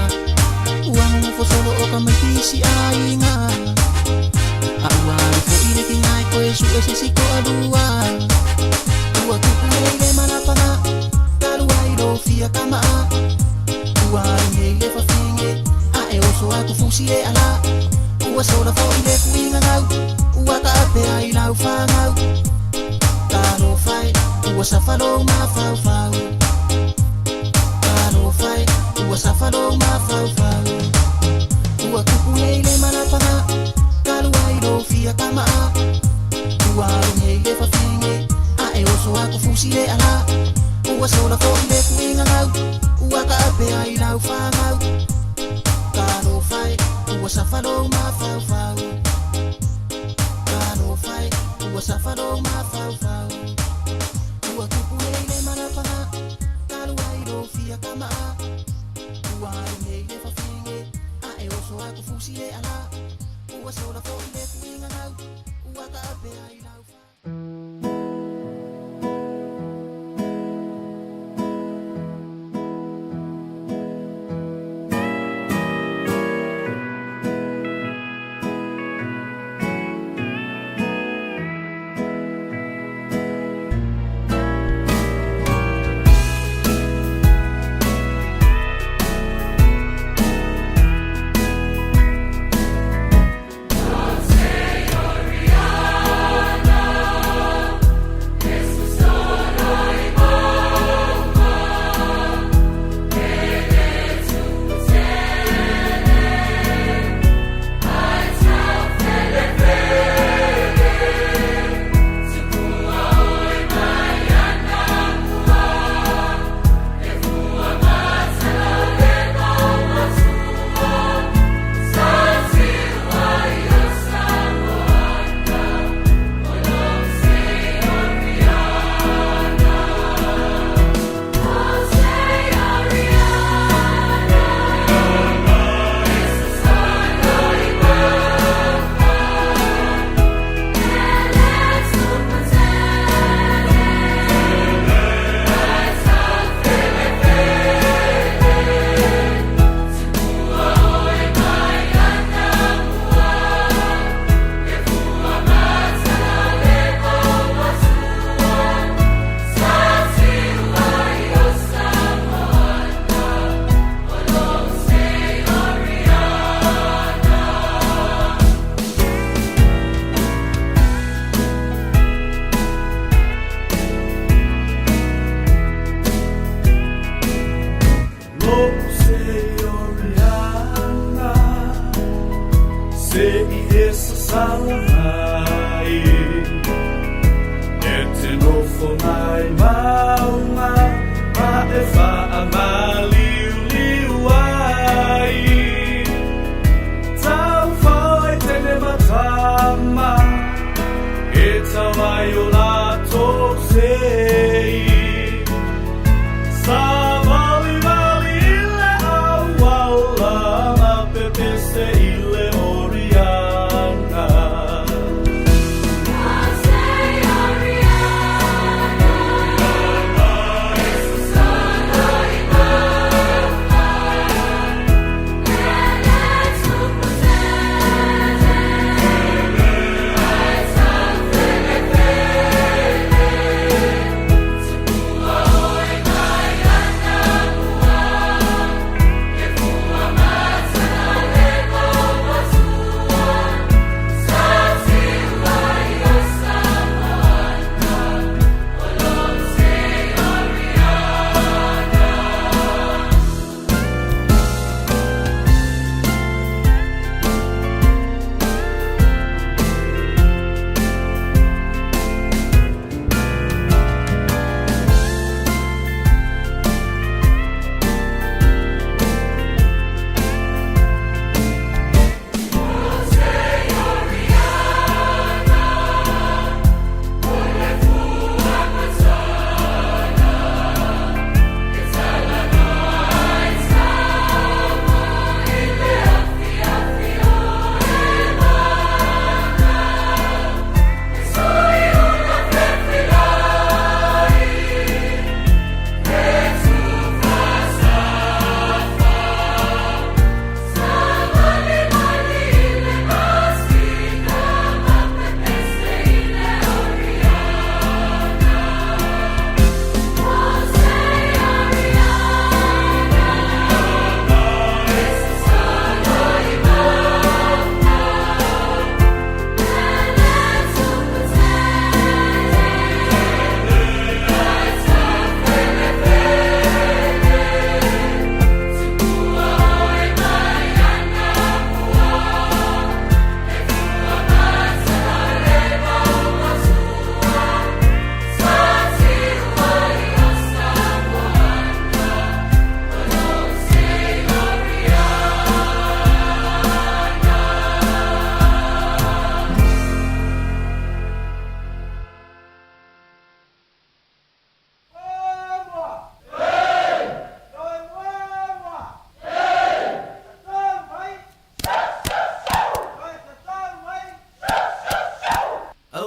Ua nonofo solo o tamaiti aiga A ua alu fo'i le tiga e toe su'e se isi to'alua Ua tupu nei le malapaga Talu ai lou fia kama'a Ua alu nei le fafine A e oso atu fusi e ala Ua sola fo'i le tuigagau Ua taape ai lau fagau Talofa e ua safa lou mafaufau Talofa e ua safa lou mafaufau Ua tupu nei le malapaga Talu ai lou fia kama'a Ua alu nei le fafine A e oso atu fusi e ala Ua sola fo'i le tuigagau Ua taape ai lau fagau Talofa e ua safa lou mafaufau Talofa e ua safa lou mafaufau Ua tupu nei le malapaga Talu ai lou fia kama'a Ua alu nei le fafine A e oso atu fusi e ala Ua sola fo'i le tuigagau Ua taape ai lau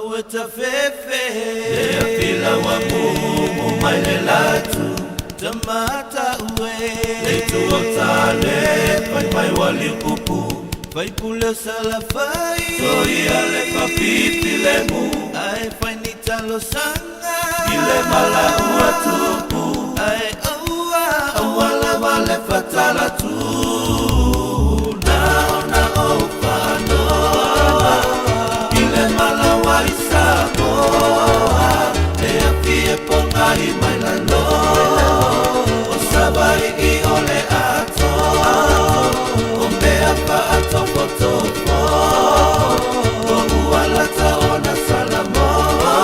Au e tafefe Le afi laua mumu mai le latu Tamata ue Le itu o tane Fai mai wali pupu Fai pule o salafai Soia le fafifi le mu Ae fai ni talosanga I le mala ua tupu Ae aua Aua lava le fatala tu Na ona ou faanoa I le mala ua i Samoa E afi e pogai mai lalo O Savaii o le atoa O mea faatofotofo O ua lata ona Salamoa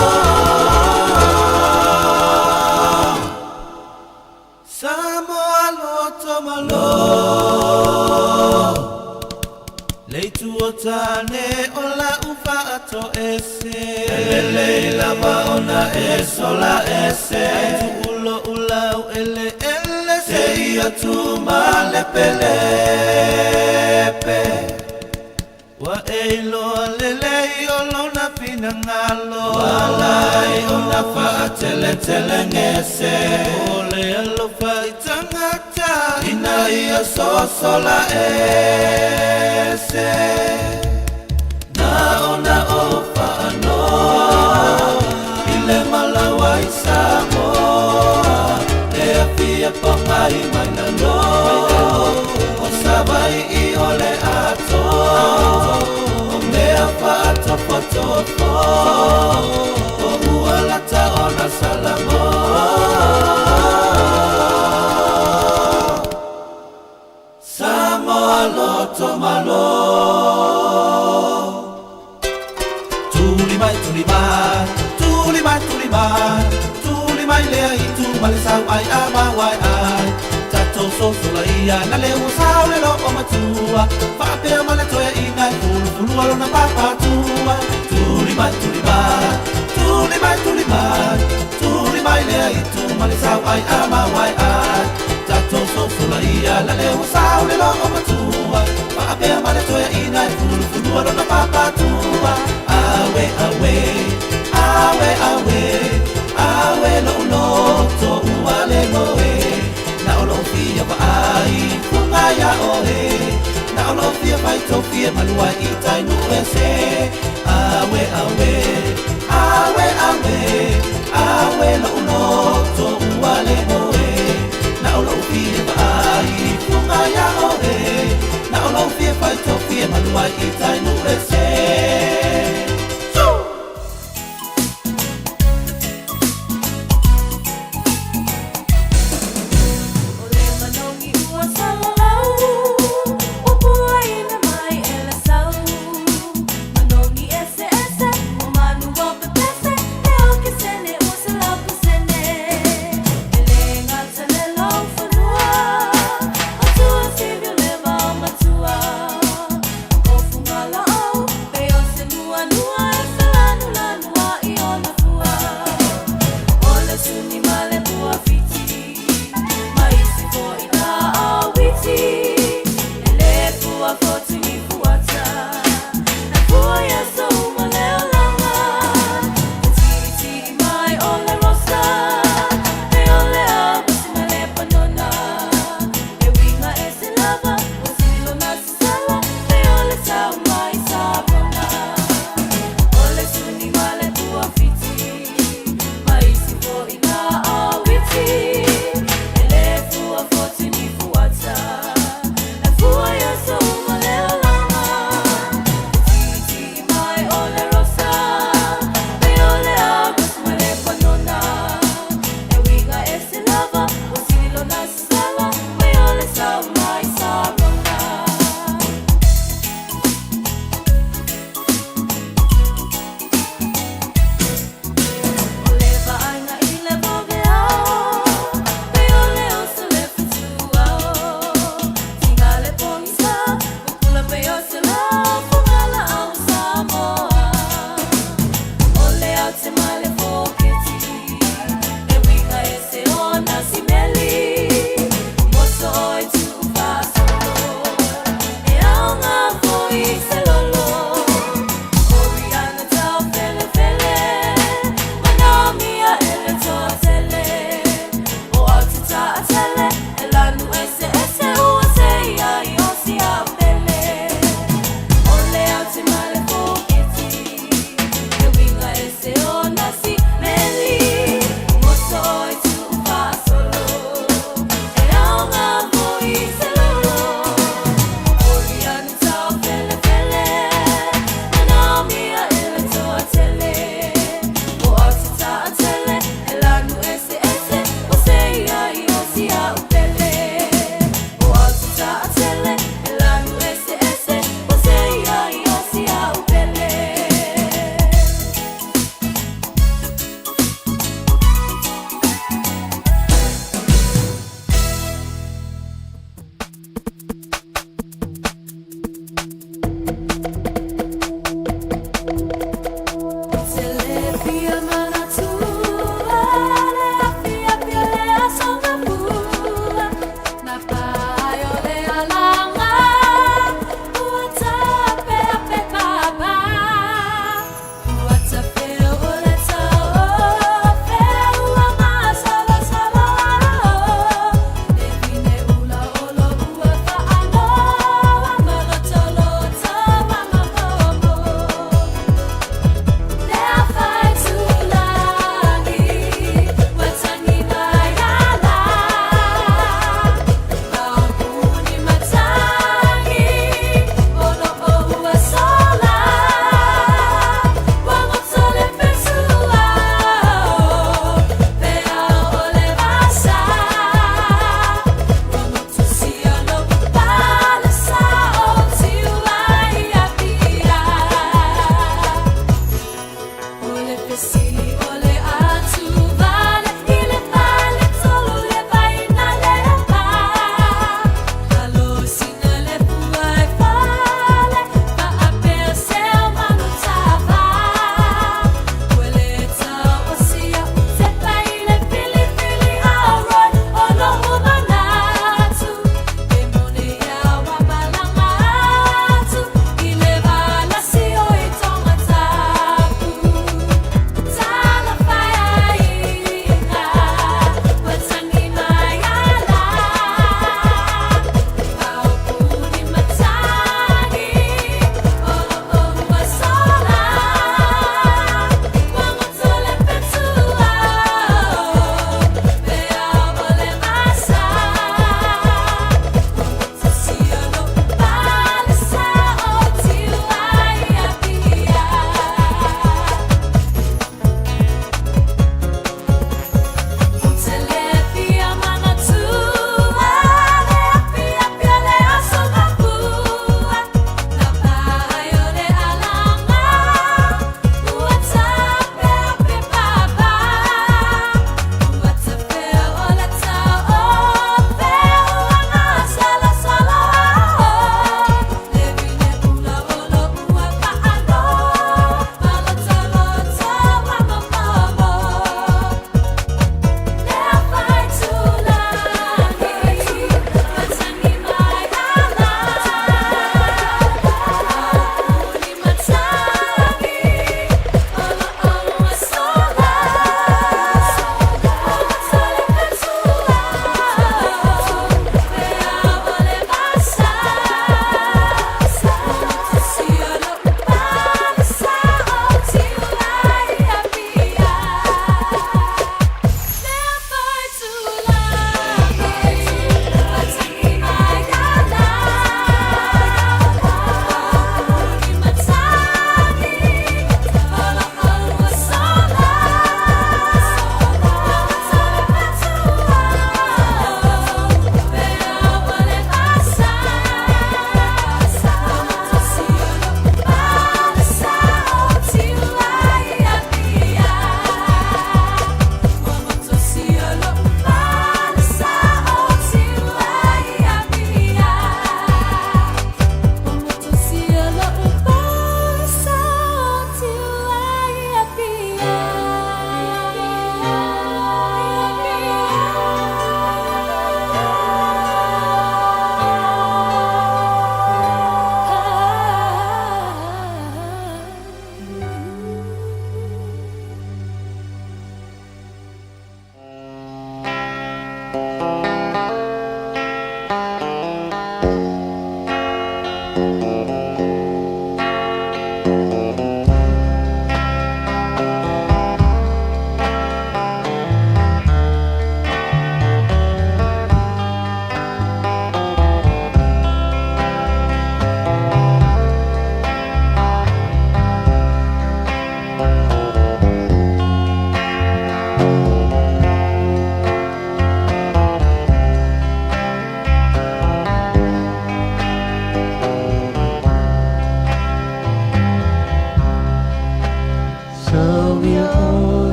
Samoa loto malo Le itu o tane o la'u faatoese E lelei lava ona e sola ese Ae tuu lo'u laueleele Seia tumalepelepe Ua e iloa lelei o lona finagalo Ua ala ai ona faateletele-gese O le alofa i tagata Ina ia sosola ese Na ona ou faanoa I le mala ua i Samoa E afia pogai mai lalo O Savaii o le atoa O mea faatofotofo O ua lata ona Salamoa Samoa loto malo. Tuli mai, tuli mai, tuli mai, tuli mai, tuli mai lea itu ma le sau ai a ma wai ai. Tatou sosola ia na le ua sau le loo matua, faapea ma le toe inga e fulufulua lona papatua. Tuli mai, tuli mai, tuli mai, tuli mai, tuli mai lea itu ma le sau ai a ma wai ai. Tatou sosola ia na le ua sau le loo matua, faapea ma le toe inga e fulufulua lona papatua. Awe, awe, awe, awe, awe lo'u loto ua le moe. Na o lou fia vaai fuga ia oe. Na o lou fia faitofie malua i tai nuu ese. Awe, awe, awe, awe, awe lo'u loto ua le moe. Na o lou fia vaai fuga ia oe. Na o lou fia faitofie malua i tai nuu ese. O le manogi ua salalau, ua puaina mai e le sau. Manogi eseese ua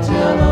Te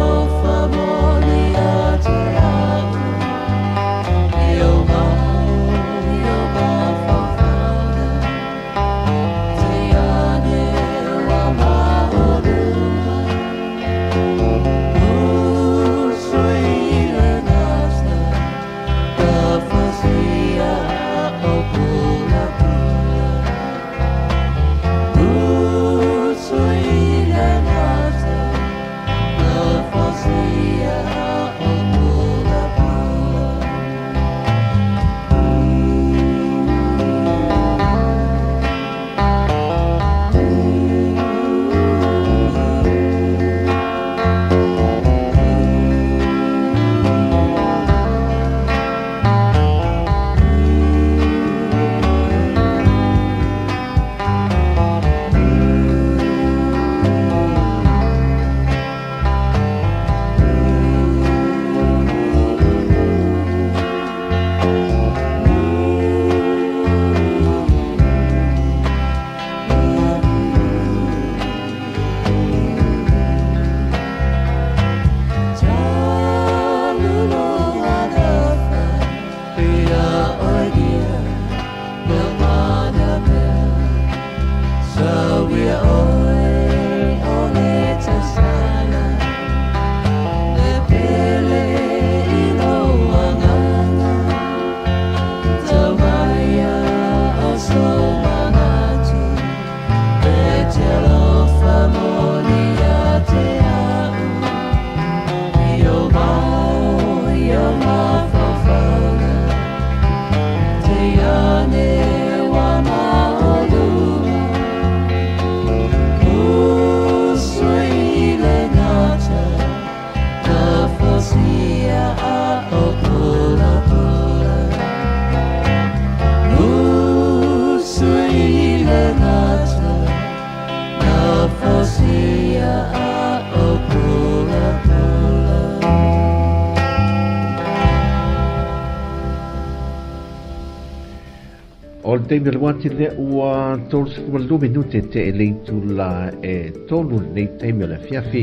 O le taimi o le uati lea ua 32 minute te e le itula e tolu lenei taimi o le afiafi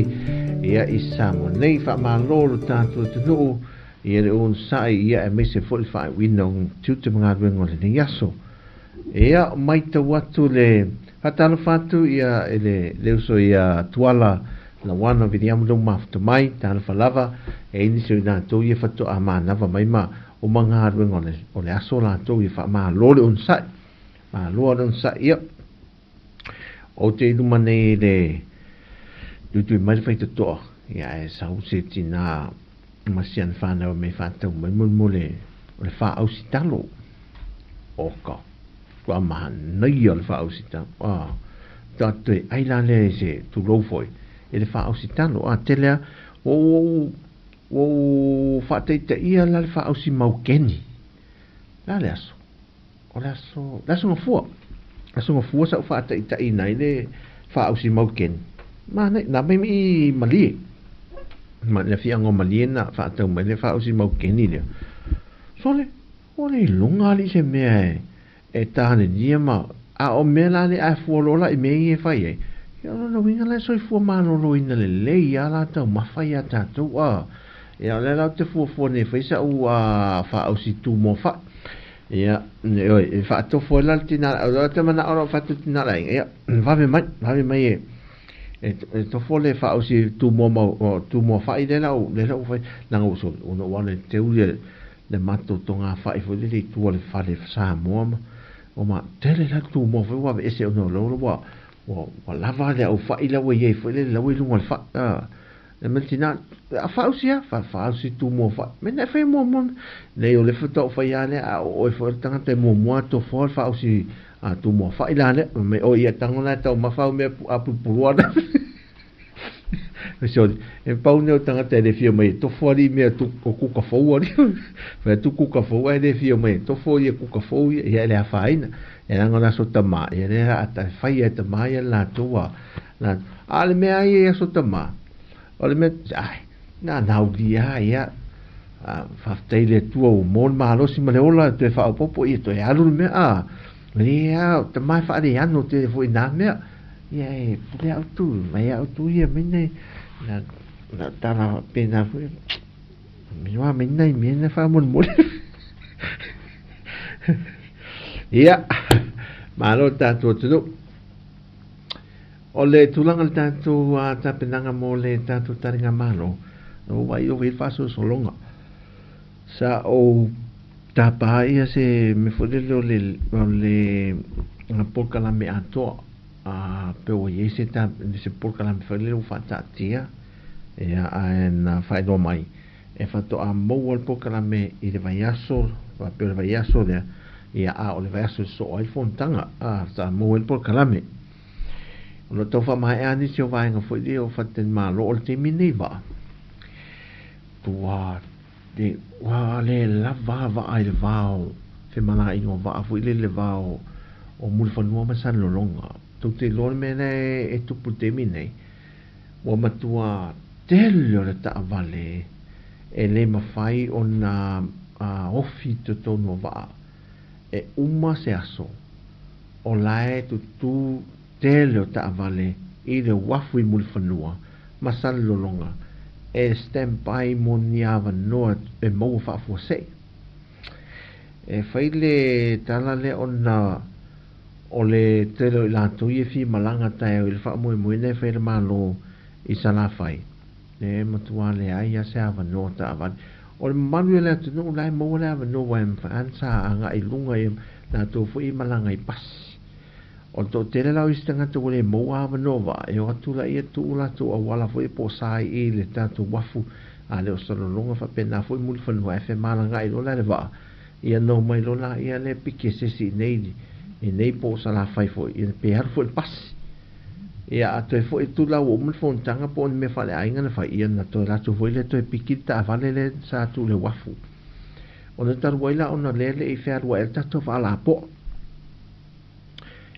ia i Samoa nei. Faamalo lo tatou atunuu ia le onosai ia aemaise foi le faaiuina o tiute ma galuega o lenei aso. Ia maitau atu le faatalofa atu ia i le le uso ia Tuala Lauana Viliamu lou mafuta mai, talofa lava e i nisi o i latou ia faatoa manava mai ma o ma galuega o le o le aso latou ia faamalo le onosai. Malo le onosai ia. Ou te i luma nei i le tuitui mai le faitotoa ia ae sau se tinā ma si ana whanau me whātau mai molemole o le whaausi talo. O ka, kua mahanaia o le whaausi talo. Ah, tātou e ai la lea i se tulou foi e le whaausi talo. Ah, tele a, ua ua ua ua whaataitaia la le whaausi maukeni. La le aso. O le aso, le aso gafua. Aso gafua sa ou faataitaiina ai le faausi maukeni. Manaia, na mai i Malie. Ma le afiaga o Malie na faatau mai le faausi maukeni lea. Sole, ua le iloga alii se mea e, e tānenia ma, a o mea la le ae fua loa la i mea ia e fai ai. Ia o lona uiga la e soifua maloloina lelei a latou mafa iā tatou a. Ia o lea la ou te fuafua nei e fai sa'u a faausi tu moa fa'i. Ia, ioe, e faatofo ai la le tina, o lea ou te mana'o loa fai atu le tina a le aiga, ia, vave mai, vave mai e, e, e tofo le faausi tu moa mau, tu moa fa'i lea la ou, lea la ou fai, leaga ua soli, ona ua le teu le, le matou togafai foi lele i tua o le fale Samoa ma, o ma, tele la le tu moa foi ua aveese ona o lea ua, ua, ua lava le au fa'i la ua i ai foi lele, la ua i luga o le fa'i, a. E me tina, a faausi a, fa faausi tu mua fa. Me na fai muamua, nei o le faatoa ou fai a lea, a o oe foi o le tagata e muamua tofoa le faausi a tu mua fa'i la lea. Me o ia tango la e taumafa au mea a pulupulua ana. Sorry, e pau nei o tagata e le fia mai e tofo alii mea tu, o kuka fou alii. Fai atu kuka fou ae le fia mai e tofo ia kuka fou ia, ia e le afaina. E leaga o le aso tama, ia lea a ta fai e tama ia le latou a, la, a o le mea ia i aso tama, O le mea, ai, na naulia lava ia, a, faafetai i le Atua ua maua le malosi ma le ola e toe faaopoopo, ia toe alu le mea, a, ia, o tama e faaleano tele foi i nā mea, ia e pule au tu, mai au tu ia mai nei, na, na tala faapena foi, me wā mai nei mea na faamolemole. Ia, malo le tatou atunuu. O le tulaga o le tatou tapenaga mo le tatou taliga malo, na ou vaai ua i ai le faasolosologa. Sa ou tapa ia se mea foi lele o le, o le polokalame atoa, a pe ua i ai se, se polokalame foi lele ua faataatia, ia, ae na faailoa mai, e faatoa maua le polokalame i le vaiaso, faapea o le vaiaso lea, ia, a o le vaiaso e sosoo ai le fonotaga, a, faatoa maua ai le polokalame. O lo o tau faamaea nisi o vaega foi lea o faletalimalo o le taimi nei vaa. Tua le ua le lava vaa i le va o femalagaaiga o vaa foi lele le va o o Mulifanua ma Salelologa. Tou te iloa le mea lea e tupu i le taimi nei, ua matua tele o le taavale e le mafai ona ofi i totonu o vaa e uma se aso o la e tutū tele o taavale i le uafu i Mulifanua ma Salelologa e stand by mo ni avanoa e maua faafuasei. E fai le tala lea ona o le tele o i latou ia e fia malaga taeao i le faamoemoe lea e fai e le Malo i Salafai. E matua leai lava se avanoa taavale. O le mamalu ia o le atunuu la e maua le avanoa aua e mafai lava ona sa agai i luga ia latou foi e malaga i pasi. O le toatele la o isi tagata ua le maua avanoa vaa e o atu laia tuu latou auala foi po o sa i le tatou uafu a le o Salelologa faapena foi Mulifanua ae femalagaai loa la le vaa ia na omai loa laia lea piki e se isi i nei i nei po o Salafai foi ia pe alu foi i le pasi. Ia, a toe foi atu la ua uma le fonotaga po o ni mea faaleaiga na fai, ia na toe alu atu foi lea toe piki le taavale lea sa tuu i le uafu. Ona talu ai la ona lea e le i fealuai ai le tatou faalapoa.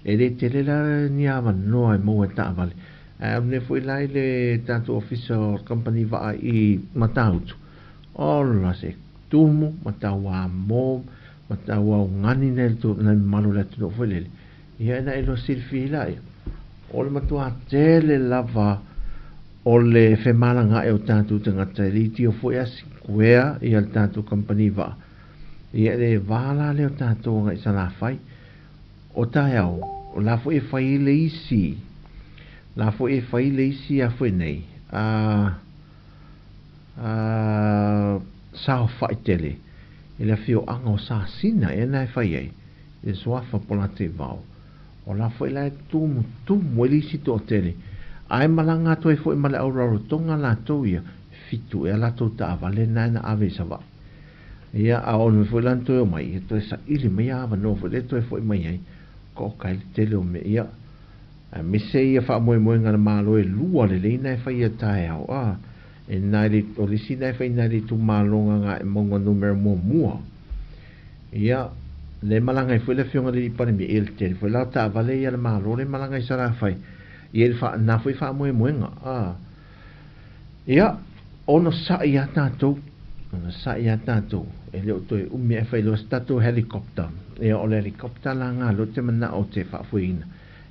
E le tele la ni avanoa e maua e taavale. Ae alu nei foi la i le tatou ofisa o le kamupani vaa i Matautu, ola se tumu ma tauamo. matauaogani nai le mamalu o le atunuu foi lele, ia ina e lua silafia ai laia, o le matua tele lava o le femalagaai o tatou tagata e le itio foi a sikuea ia le tatou kamupani vaa, ia le va la lea o tatou agai i Salafai. O taeao, o la foi e fai ai le isi, la foi e fai le isi a foi nei, a, a, saofai tele i le afioaga o Sasina ea na e fai ai i le suafa Polataivao. O la foi la e tumutumu ai le isi toatele, ae malaga atu ai foi ma le au Rarotonga latou ia, fitu ea latou taavale na na ave i Savaii. Ia, a oo mai foi la na toe omai, ia toe saili mai ia avanoa foi lea toe foi mai ai, oka ai le tele o mea. Ia, aemaise ia faamoemoega a le Malo e lua lelei na e fai ia taeao, a, e na i le, o le isi na e fai na i le itumalo Gagaemauga numera muamua. Ia, lea e malaga ai foi le Afioga i le Alii Palemia, ia le tele foi la o taavale ia a le Malo lea e malaga i Salafai, ia i le faa, na foi faamoemoega, a. Ia, onosai lava tatou, onosai lava tatou, e le o toe umi ae fai loa se tatou helicopter. Ia, o le helicopter la lena lea ou te manao ou te faafoeina.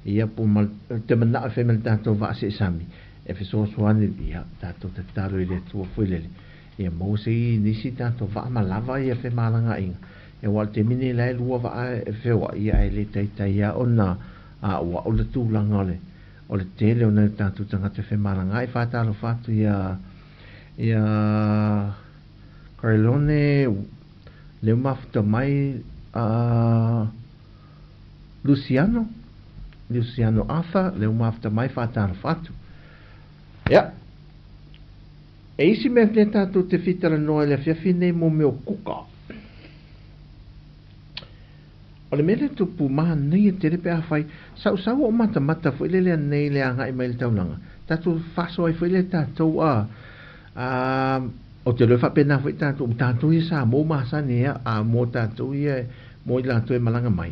Ia, po ma, ou te manao e fai ma le tatou vaa seesami, e fesoasoani, ia, tatou tatalo i le Atua foi lele, ia maua se nisi tatou vaa ma lava ia femalagaaiga. Ia, aua o le taimi lenei la e lua vaa e feoai, ia, ae le taitai lava ona a'oa'o le tulaga o le O le tele o nai o tatou tagata femalagaai faatalofa atu ia ia Carlone lea ua mafuta mai a Luciano Luciano Arthur lea ua mafuta mai faatalofa atu. Ia e isi mea lea tatou te fitalanoa i le afiafi nei mo mea o kuka. O le mea lea e tupu, manaia tele pe afai, sausau o matamata foi lele anei le agai mai i le taulaga, tatou faasoa ai foi lea tatou a, a, ou te iloa e faapena foi tatou, o tatou ia Samoa masani ai a mo tatou ia, mo i latou e malaga mai.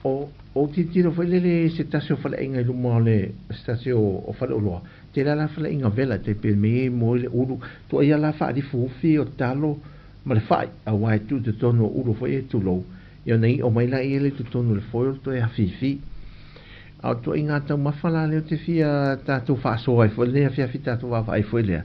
O, ou tilotilo foi lele i se tasi o faleaiga i luma o le, se tasi o, o faleoloa, tele lava la faleaiga vela, tai pei o le mea ia e moe le ulu, tuaia la faalifuufi o talo, ma le fai, aua e tuu i totonu o ulu foi ia tulou, ia ona iʻo mai laia lea i totonu o le foil toe afifi. A o ituaiga taumafa la lea ou te fia tatou faasoa ai foi lenei afiafi tatou vaavaai foi lea.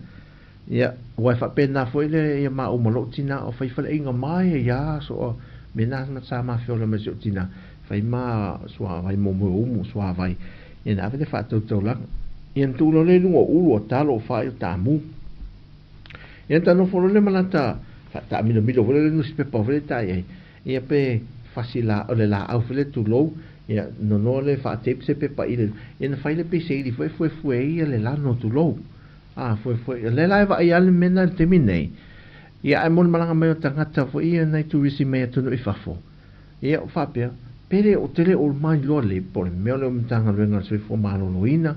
Ia, aua e faapena foi le ia maua ma lou tina o fai faleaiga mai ai a so mea na sa ma feola mai si ou tina, fai ma suavai momoe umu, suavai, ia na ave le faatautaulaga. Ia na tuu loa lea i luga o ulu, o talo, o fai, o taamu. Ia ta nofo loa lea ma lata faataamilomilo foi lea le nusipepa foi lea ta i ai. Ia pe fasi la o le laau foi lea tulou, ia nonoa lea faa-tape se pepa i le ia na fai lea pei se ili foi e fuefue ai ia le lano tulou. A fuefue o lea la e vaai lava le mea lena i le taimi nei. Ia ae mo le malaga mai o tagata foi ia nai turisi mai atunuu i fafo. Ia, o faapea, pe le o tele o mai loa le po o le mea o le Matagaluega o le Soifua Maloloina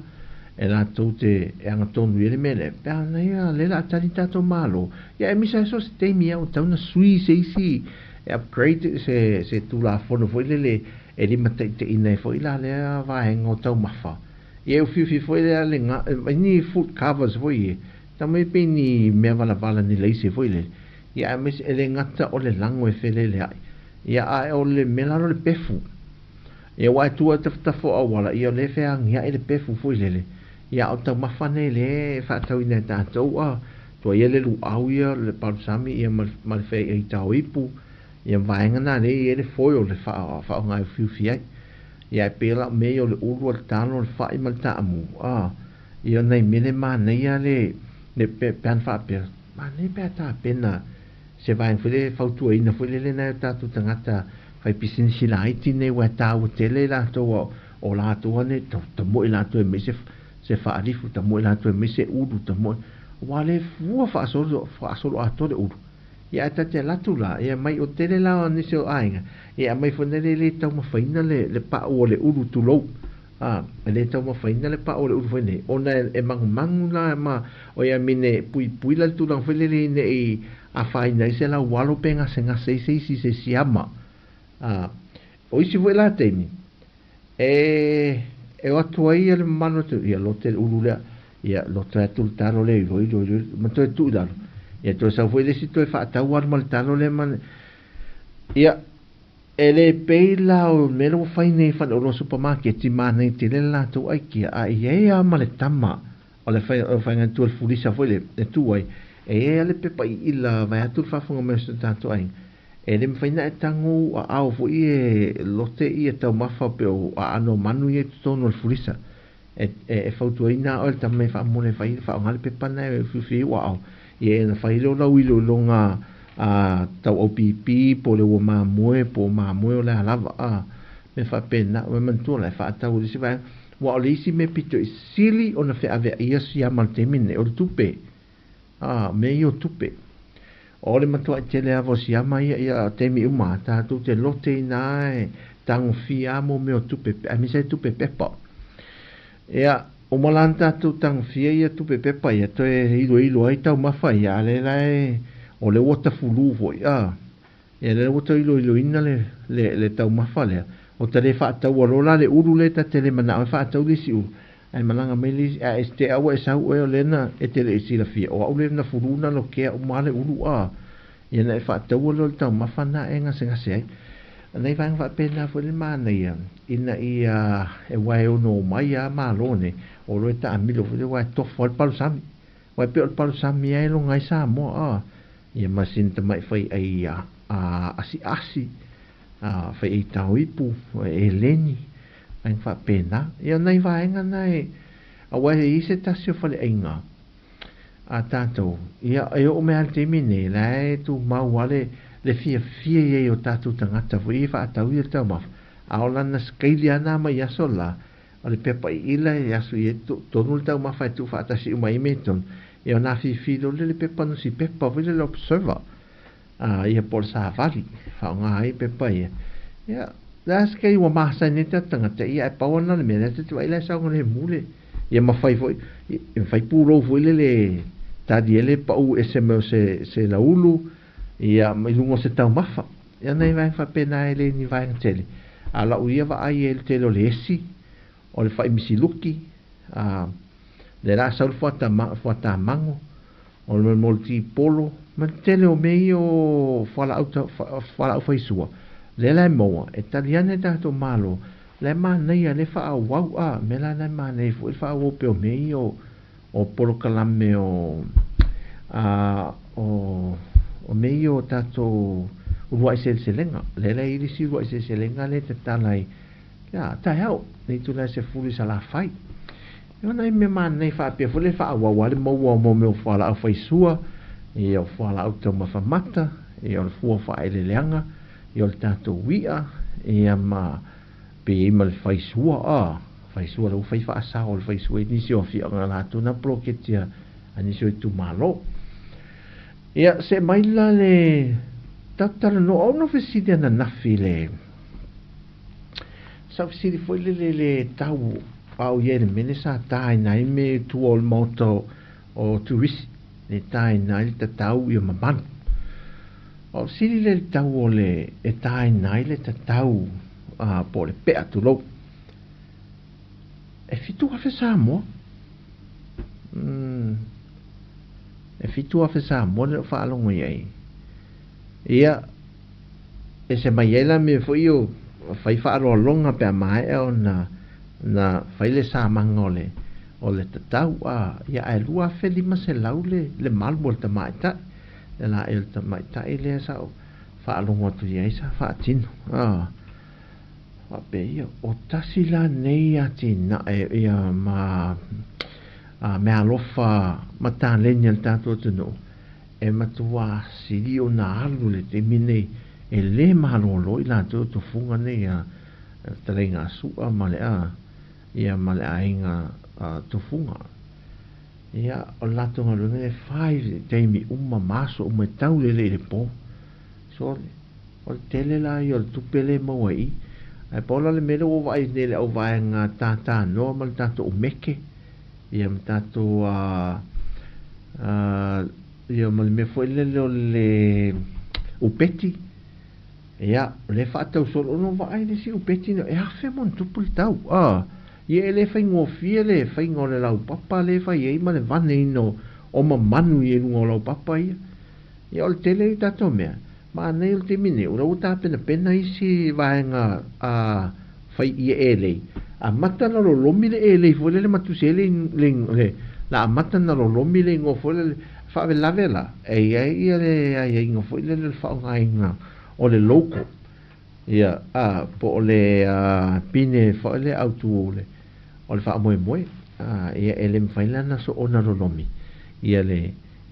e latou te e agatonu i ai le mea lea, pe ana ia lea o le a tali tatou Malo, ia e misa ai so o se taimi lava ua tatau ona sui se isi e upgrade se se Tulafono foi lele e limataitaiina ai foi la lea vaega o taumafa. Ia e ufiufi foi lea le ga, ni food covers foi ia, tau mai pei ni mea valavala ni laisi foi lele, ia aemaise e le gata o le lago e feleleai, Ia, ae o le mea lalo le pefu. Ia, aua e tu ai tafatafa o auala, ia o lea e feagiai le pefu foi lele. Ia, a o taumafa nei lea e faatauina e tatou, a, tuaia le luau ia, le palusami ia ma, ma le feaiai tao ipu, ia ma vaega na lea e i ai le foil e faaaoga e ufiufi ai. Ia, ae pei la o mea ia o le ulu, o le talo, o le fai ma le taamu, a, ia o nai mea le manaia le, le pe, pe ana faapea, manaia pe a tapena Se vaega foi lea e fautuaina foi lele nai o tatou tagata fai pisinisi laiti nei aua e taua tele i latou a o latou lava nei tamoe latou e aumai se se faalifu, tamoe latou e aumai se ulu, tamoe aua le fua faasolo faasolo atoa le ulu. Ia ae ta te alu atu la, ia mai o tele la o nisi o aiga, ia aumai foi lele e le taumafaina le le pau o le ulu tulou. A, e le taumafaina le pao o le ulu foi nei, ona e magumagu la ma o ia mine puipui la le tulaga foi lele ne i afaina ai se laualo pe gasegase ai se isi i se siama. A, o isi foi la taimi, e, e o atu ai ia le mamalu atu, ia lote le ulu lea, ia lote atu le talo lea, iloilo, iloilo, ma toe tuu i lalo. Ia toe sau foi le isi toe faatau alu ma le talo lea ma le. Ia, e le pei la o le mea lea ua fai nei i faleoloa supamaketi, manaia tele le latou aikia, a i ai lava ma le tama o le fai, o le faiga atu o le fulisa foi lea e tu ai, e i ai lava le pepa iila vaeatu le faafofoga mai o si o tatou aiga, e le mafai ona e tago ou aao foi e lote ia taumafa pei o aano o manu ia i totonu o le fulisa. E, e, e fautuaina oe le tama e faamole e fai, faaaoga le pepa lena e ufiufi ai ou aao. Ia ona fai lea o lau iloiloga a tauaupipi po o le ua mamoe po o mamoe o le a lava a mea faapena. Ua manatua la e faatau i le isi vaega. Aua o le isi mea pito i sili ona feaveaia siama i le taimi lenei o le tupe. A, mea ia o tupe. O le matuai tele lava o siama ia, ia taimi uma lava, tatou te loteina lava e tagofia lava mo mea o tupe, aemaise ai tupe pepa. Ia, uma la ona tatou tagofia ia tupe pepa ia, toe iloilo ai taumafa ia, a o lea la e, o lea ua tafulu foi, a. Ia lea ua toe iloiloina le, le, le taumafa lea, o ta le faataua loa la le ulu lea ta te le manao e faatau le isi ulu, ae malaga mai le isi, ae te au e sau oe o lea na e te le i silafia, o au lea na fulu na lokea uma le ulu a, ia na e faataua loa le taumafa na e gasegase ai. Nai vaega faapena foi le manaia, ina ia e aua e ono omai lava Malo nei, o loa e taamilo foi lea aua e tofo ai le palusami. Aua e pei o le palusami lava e loga ai Samoa a, ia ma sina tamai faiʻai a asiasi, a faiʻai taoipu, eleni, vaega faapena. Ia o nai vaega na e, aua e i ai se tasi o faleaiga a tatou, ia e oo mai lava i le taimi lenei, la e tumau lava le, le fiafia i ai o tatou tagata foi ia e faatau ia le taumafa, a o lana skeili lava na mai aso la, O le pepa iila e asu i ai tonu le taumafa e tuufaatasi uma ai mea i totonu, ia ona afifi loa lea le pepa nusipepa foi lea le Observer, a, ia po o le savali, faaaoga ai pepa ia. Ia, le a se kai ua masani ai tatou tagata, ia ae pau lava lena o le mea, lea ta te vaai la e saogalemu le, ia ma fai foi, ia fai pulou foi lele e tali ai le pau ese mai o se, se laulu, ia, i luga o se taumafa. Ia nai vaega faapena e le ni vaega tele. A o lau ia vaai i ai i le tele o le esi, o le fai misiluki, a, lea la a sau le fuata, fuata mago, o le mo le tipolo, ma le tele o mea ia o fualaau, fualaau faisua, lea la e maua, e tali ane le tatou Malo, la e manaia le faaauau, a, mea la na e manaia foi le faaauau pea o mea ia o, o polokalame o, a, o, o mea ia o tatou uluai seleselega. Lea la e i ai le isi uluai seleselega lea e tatala ai, ia, taeao, le itula e 10 i Salafai. E ona ai mea manaia faapea foi le faaauau lava le maua o mea o fualaau faisua, ia o fualaau taumafa mata, ia o le fua faaeleeleaga, ia o le tatou i'a, ia ma Pe i ai ma le faisua, a, faisua lea ua fai faasao le faisua i nisi o afioaga latou na poloketi a, a nisi o itumalo. Ia, see mai la le tatou talanoa, o ona fesili ananafi le, sa ou fesili foi le le le tau a o i ai le mea lea sa taina ai me tua o le maota o, o Turisi, le taina ai le tatau ia mamalu. O sili le tau o le e taina ai le tatau a po o le pea tulou. E 7,000 Samoa. Mm. E 7,000 Samoa le faalogo i ai. Ia, e se mai ai la mea foi o fai faaaloaloga pe a maea ona na fai le samaga o le o le tatau a ia ae 2,500 le le malu o le tamaitai. Le la e o le tamaitai lea sa ou faalogo atu i ai sa faatino. A, faapea ia, o tasi la nei atinae ia ma a, meaalofa ma taleni a le tatou atunuu e matuā sili ona alu i le taimi nei e le malolo i latou o tofuga nei a fetalaiga a Su'a ma le a ia ma le aiga a Tofuga. Ia, o le latou galuega lea e fai i le taimi uma ma aso uma e tau lelei i le po. So, o le tele la ia o le tupe lea e maua i i. Ae pau la le mea lea ua ou vaai nei i le auvaega tātānoa ma le tatou ʻumeke, ia ma tatou ia ma le mea foi lele o le upeti. Ia, o lea e faatau solo, ona ou vaai i le isi upeti e afe ma ona tupu le tau. A, ia e le faigofie le faiga o le laupapa lea e fai ai ma le vaneina o mamanu i luga o laupapa ia. Ia, o le tele ia o tatou mea, Manaia o le taimi nei, o la ua tapenapena isi vaega a fai ia elei, amata ona lolomi le elei foi lele ma tusi ai le, le, le, la amata ona lolomi le igoa foi lele, faavelave la, e i ai ia le aiaiga foi lele o le faaaogaina o le logo, ia, a, po o le a, pine foi le autu o le, o le faamoemoe, a, ia e le mafai la ona soona lolomi ia le,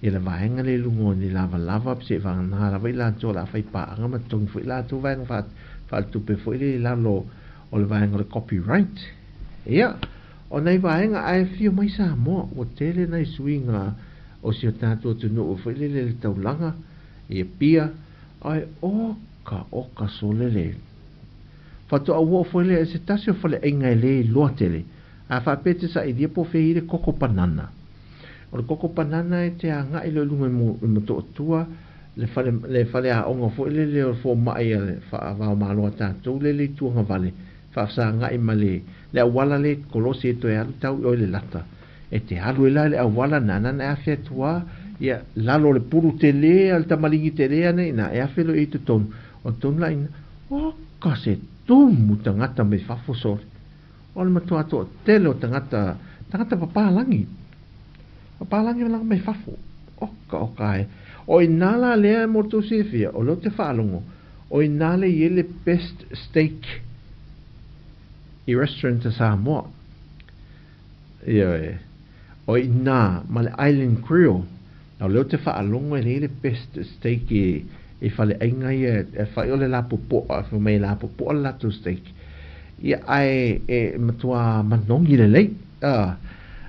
ia le vaega lea i luga o ni lavalava seivagana lava i latou o le a fai paaga ma totogi foi latou vaega faaletupe foi lea i lalo o le vaega o le copyright. Ia, o nai vaega ae afio mai Samoa, ua tele nai suiga o si o tatou atunuu foi lele i le taulaga i Apia, ae oka oka sole le faatoa ou oo foi lea i se tasi o faleaiga e le iloa tele, a faapea e te sailia po o fea i ai le koko panana. O le koko banana e te agai loa i luga i Motootua, le fale, le faleaoga foi lele o le fomai a le faavaomalo a tatou lele i Tuagavale, faafesagai ma le, le auala lea e kolosi ai toe alu tau i o i Lelata. E te alu ai la i le auala na, na ona e afe atu lava, ia, lalo o le pulu tele a le tamaligi tele ane i ina, e afe loa i ai i totonu. O totonu la i ina, oka se tumu tagata mai fafo sole. O le matua toatele o tagata, tagata papalagi, papalagi malaga mai fafo. Oka oka e. O ina la lea mo le tou silafia, o lea ou te faalogo, o ina lea i ai le best steak i restaurant a Samoa. Ioe. O i ina ma le Island Grill, o lea ou te faalogo e leai le best steak i, i faleaiga ia e fai o le lapopoa, fai mai e lapopoa le latou steak. Ia, ae e matua manogi lelei. Ah,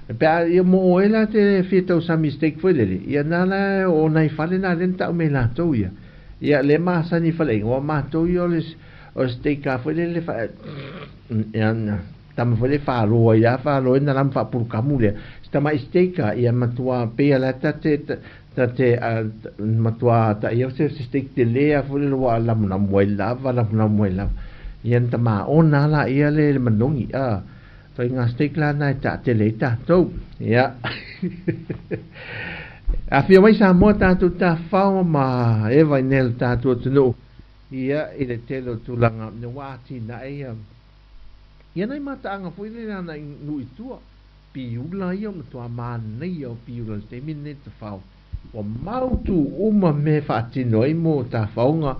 pe a, ia mo oe la te fia tausami steak foi lele, ia na la o nai fale na lea na tau mai latou ia. Ia, lea masani i faleaiga, aua matou ia o le, o le steak a foi lele fa, ia, tama foi lea falo ai a falo ai na lama faapulukamu lea si tamai steak a ia matua pei a la ta te ta te matua ta ia se steak tele a foi le ua lamulamu ai lava lamulamu ai lava ia na tama ona la ia le le manogi a ituaiga steak la na e taatele ai tatou ia afio mai Samoa tatou tafao ma Eva i nei le tatou atunuu ia i le tele o tulaga ua atinae ia Ia nai mataaga foi lea ana i nuu i tua, piula ia o matua manaia o piula i le taimi lenei le tafao. Ua mautu uma mea e faatino ai mo tafaoga,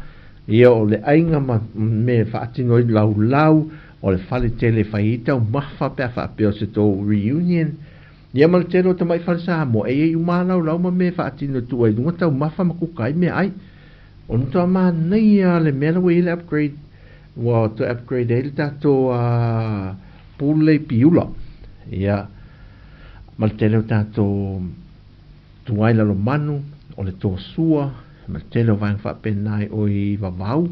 ia o le aiga ma mea e faatino ai laulau, o le fale tele e fai ai taumafa pe a faapea o se tou reunion. Ia ma le tele o tamai fale Samoa e i ai uma lava laulau ma mea e faatino e tuu ai i luga taumafa ma kuka ai meaai. O le matua manaia le mea la ua i ai le upgrade Ua toe upgrade ai le tatou pool lea i Piula. Ia, ma le tele o tatou tuai lalomanu, o le Tosua, ma le tele o vaega faapena i o i Vavau.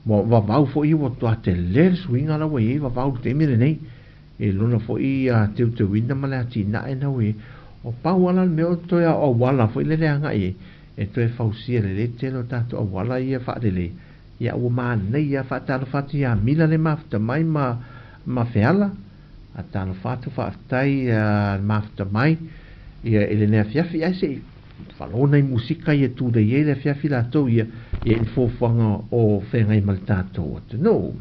Ua Vavau foi ua matua tele le suiga la ua i ai Vavau i le taimi lenei. I lona foi teuteuina ma le atinae na ua i ai. O pau lava la le mea o toe auala foi lele agai i ai, e toe fausia lelei le tele o tatou auala ia faalelei. Ia ua manaia faatalofa atu ia Mila le mafuta mai ma ma Feala talofa atu faafetai le mafuta mai ia i lenei afiafi ae se i falo nai musika ia tulei ai le afiafi latou ia ia i le fuafuaga o feagai ma le tatou atunuu.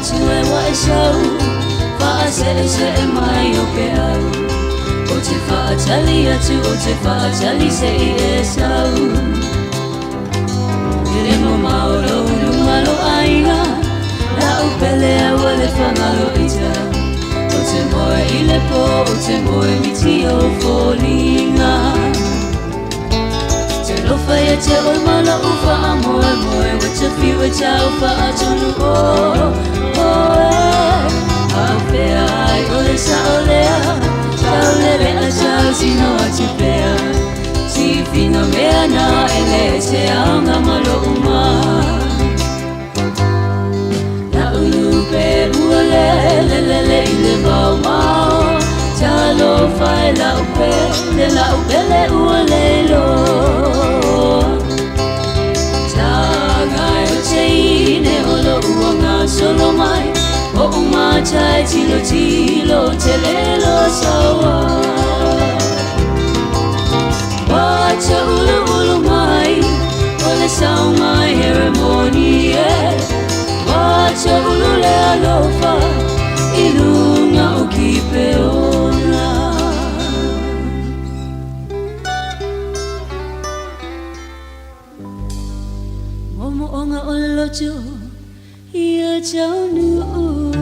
atu e wa e sau Whaase'ese'e mai o ke au O te whaatali atu, o te whaatali se i e sau E le mamao lo lunga lo aiga La o pele a ua le whangalo ita O te moe i le pō, o te moe miti o fōlinga Te lofa ia te oi ma la'u faamoemoe Ua te fiu e tau faatonu o oe Afea ai o le sa'o lea Tau lele a tau tino atu pea Tifiga mea na e le te aoga ma lo'u ma La'u lupe ua lele lele i le maomao Talofa e la'u pele la'u pele ua leiloa Tagai o teine o lo'u aga solo mai O'u matai tilotilo tele lo saua Ua uluulu mai o le sauga Heremoni e Ua ulu le alofa i luga o Kipeona. Momo'oga o le loto ia taunuu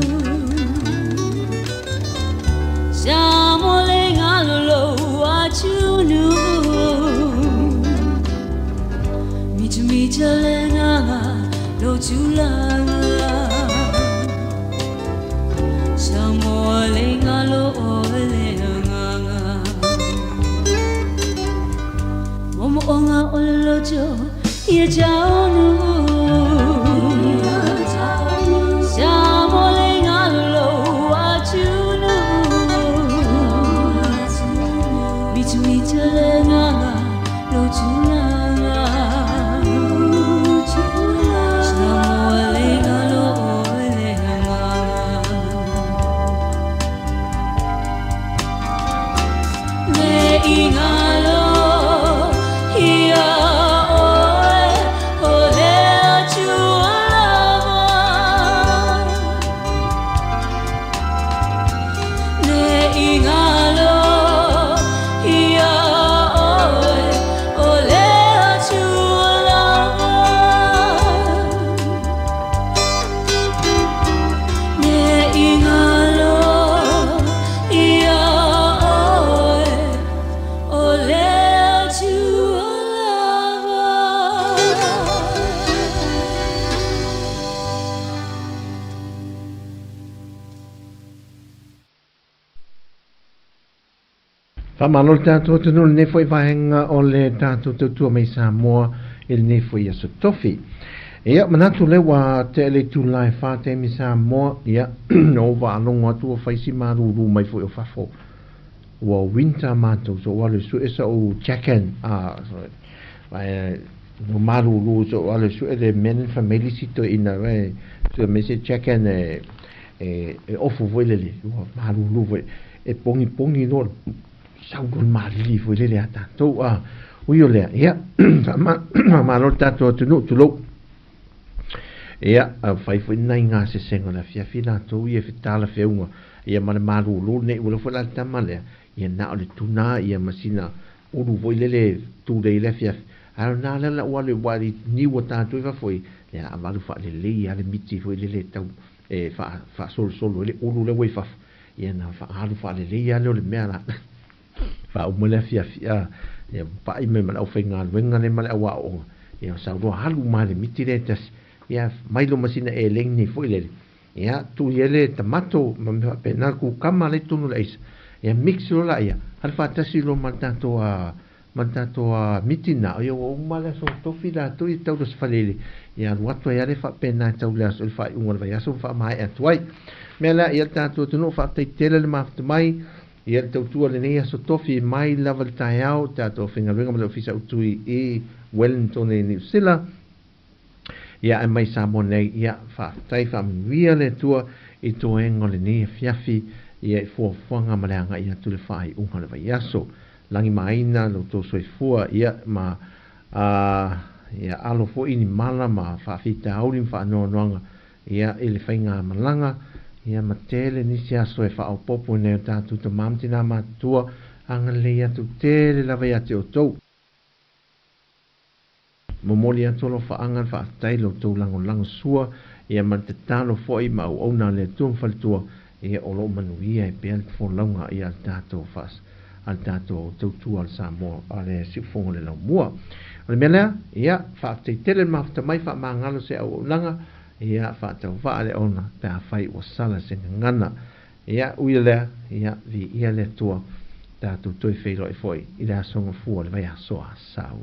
Sa mo le galolo atunuu Mitamita le agaga lo tulaga Samoa le galo o le agaga Momo'oga o le loto ia taunuu Sa mo le galolo atunuu Mitamita le agaga lo tulaga Samoa le galo o le agaga Le igalo ia oe o le Atua lava Le igalo ia oe o le Atua lava Le igalo ia oe o le Atua lava. Faamalo le tatou atunuu i lenei foi vaega o le tatou tautua mai Samoa i lenei foi aso tofi. Ia, manatu lea ua tea le itula e fa taimi Samoa, ia, na ou faalogo atu ua fai si malulu mai foi o fafo. Ua winter matou, so ua alu e sue sa'u jacket, ah, sorry, ua malulu, so ua alu e sue le mea lea na fai mai le isi toeaina, sue mai se jacket e, e ofu foi lele, ua malulu foi. E pogipogi loa sau loa le malili foi lele a tatou a ui o lea ia faamalo le tatou atunuu tulou ia fai foi nai gasesega o le afiafi latou ia fetalafeuga ia ma le malulu nei ua foi la le tama lea ia na o le tuna ia ma sina ulu foi lele tulei i le afiafi a o na lea la ua le ua niu a tatou i fafo i le a valu faalelei a le miti foi lele tau e faasolosolo ai le ulu lea ua i fafo ia na faaalu faalelei lava lea o le mea la faauma le afiafi a ia pai mai ma le aufaigaluega lea ma le auaoga ia saunoa alu ma le miti lea e tasi ia mai lo masina eleni nei foi lele ia tui ai le tamato ma mea faapena le kukama lea i totonu o le aisa ia mix loa laia alu faatasi loa ma le tatou a ma le tatou a miti na ia ua uma le aso tofi latou ia tau le falele ia alu atu ai lava le faapena e tau le aso i le faaiuga o le vaiaso ma faamaea atu ai. Mea lea ia le tatou atunuu faafetai tele le mafuta mai ia le tautua lenei aso tofi mai lava le taeao tatou faigaluega ma le ofisa utui i Wellington i Niu Sila ia ae mai Samoa nei ia faafetai faamanuia le Atua i toega o lenei afiafi ia i fuafuaga ma le agai atu le faaiuga o le vaiaso. Lagimāina lo outou soifua, ia, ma, ā, ia alo foi ni mala ma faafitauli ma faanoanoaga, ia, i le faigamalaga, ia, ma tele nisi aso e faaopoopo i nai o tatou tama ma tinā matutua, agalelei atu tele lava ia te outou. Momoli atu alofaaga le faafetai i lo outou lagolago sua, ia, ma le tatalo foi ma auauna a le Atua ma faletua, ia, o lo o manuia ai pea le folauga, ia, a le tatou faas, a le tatou tautua a le Samoa, a le Siufogo o le Laumua. O le mea lea, ia, faafetai tele le mafuta mai, faamagalo se auaunaga, ia, faatauvaa le ona pe afai ua sala se gagana. Ia, ui o lea, ia, viia le Atua, tatou toe feiloai foi i le aso gafua o le vaiaso Asau.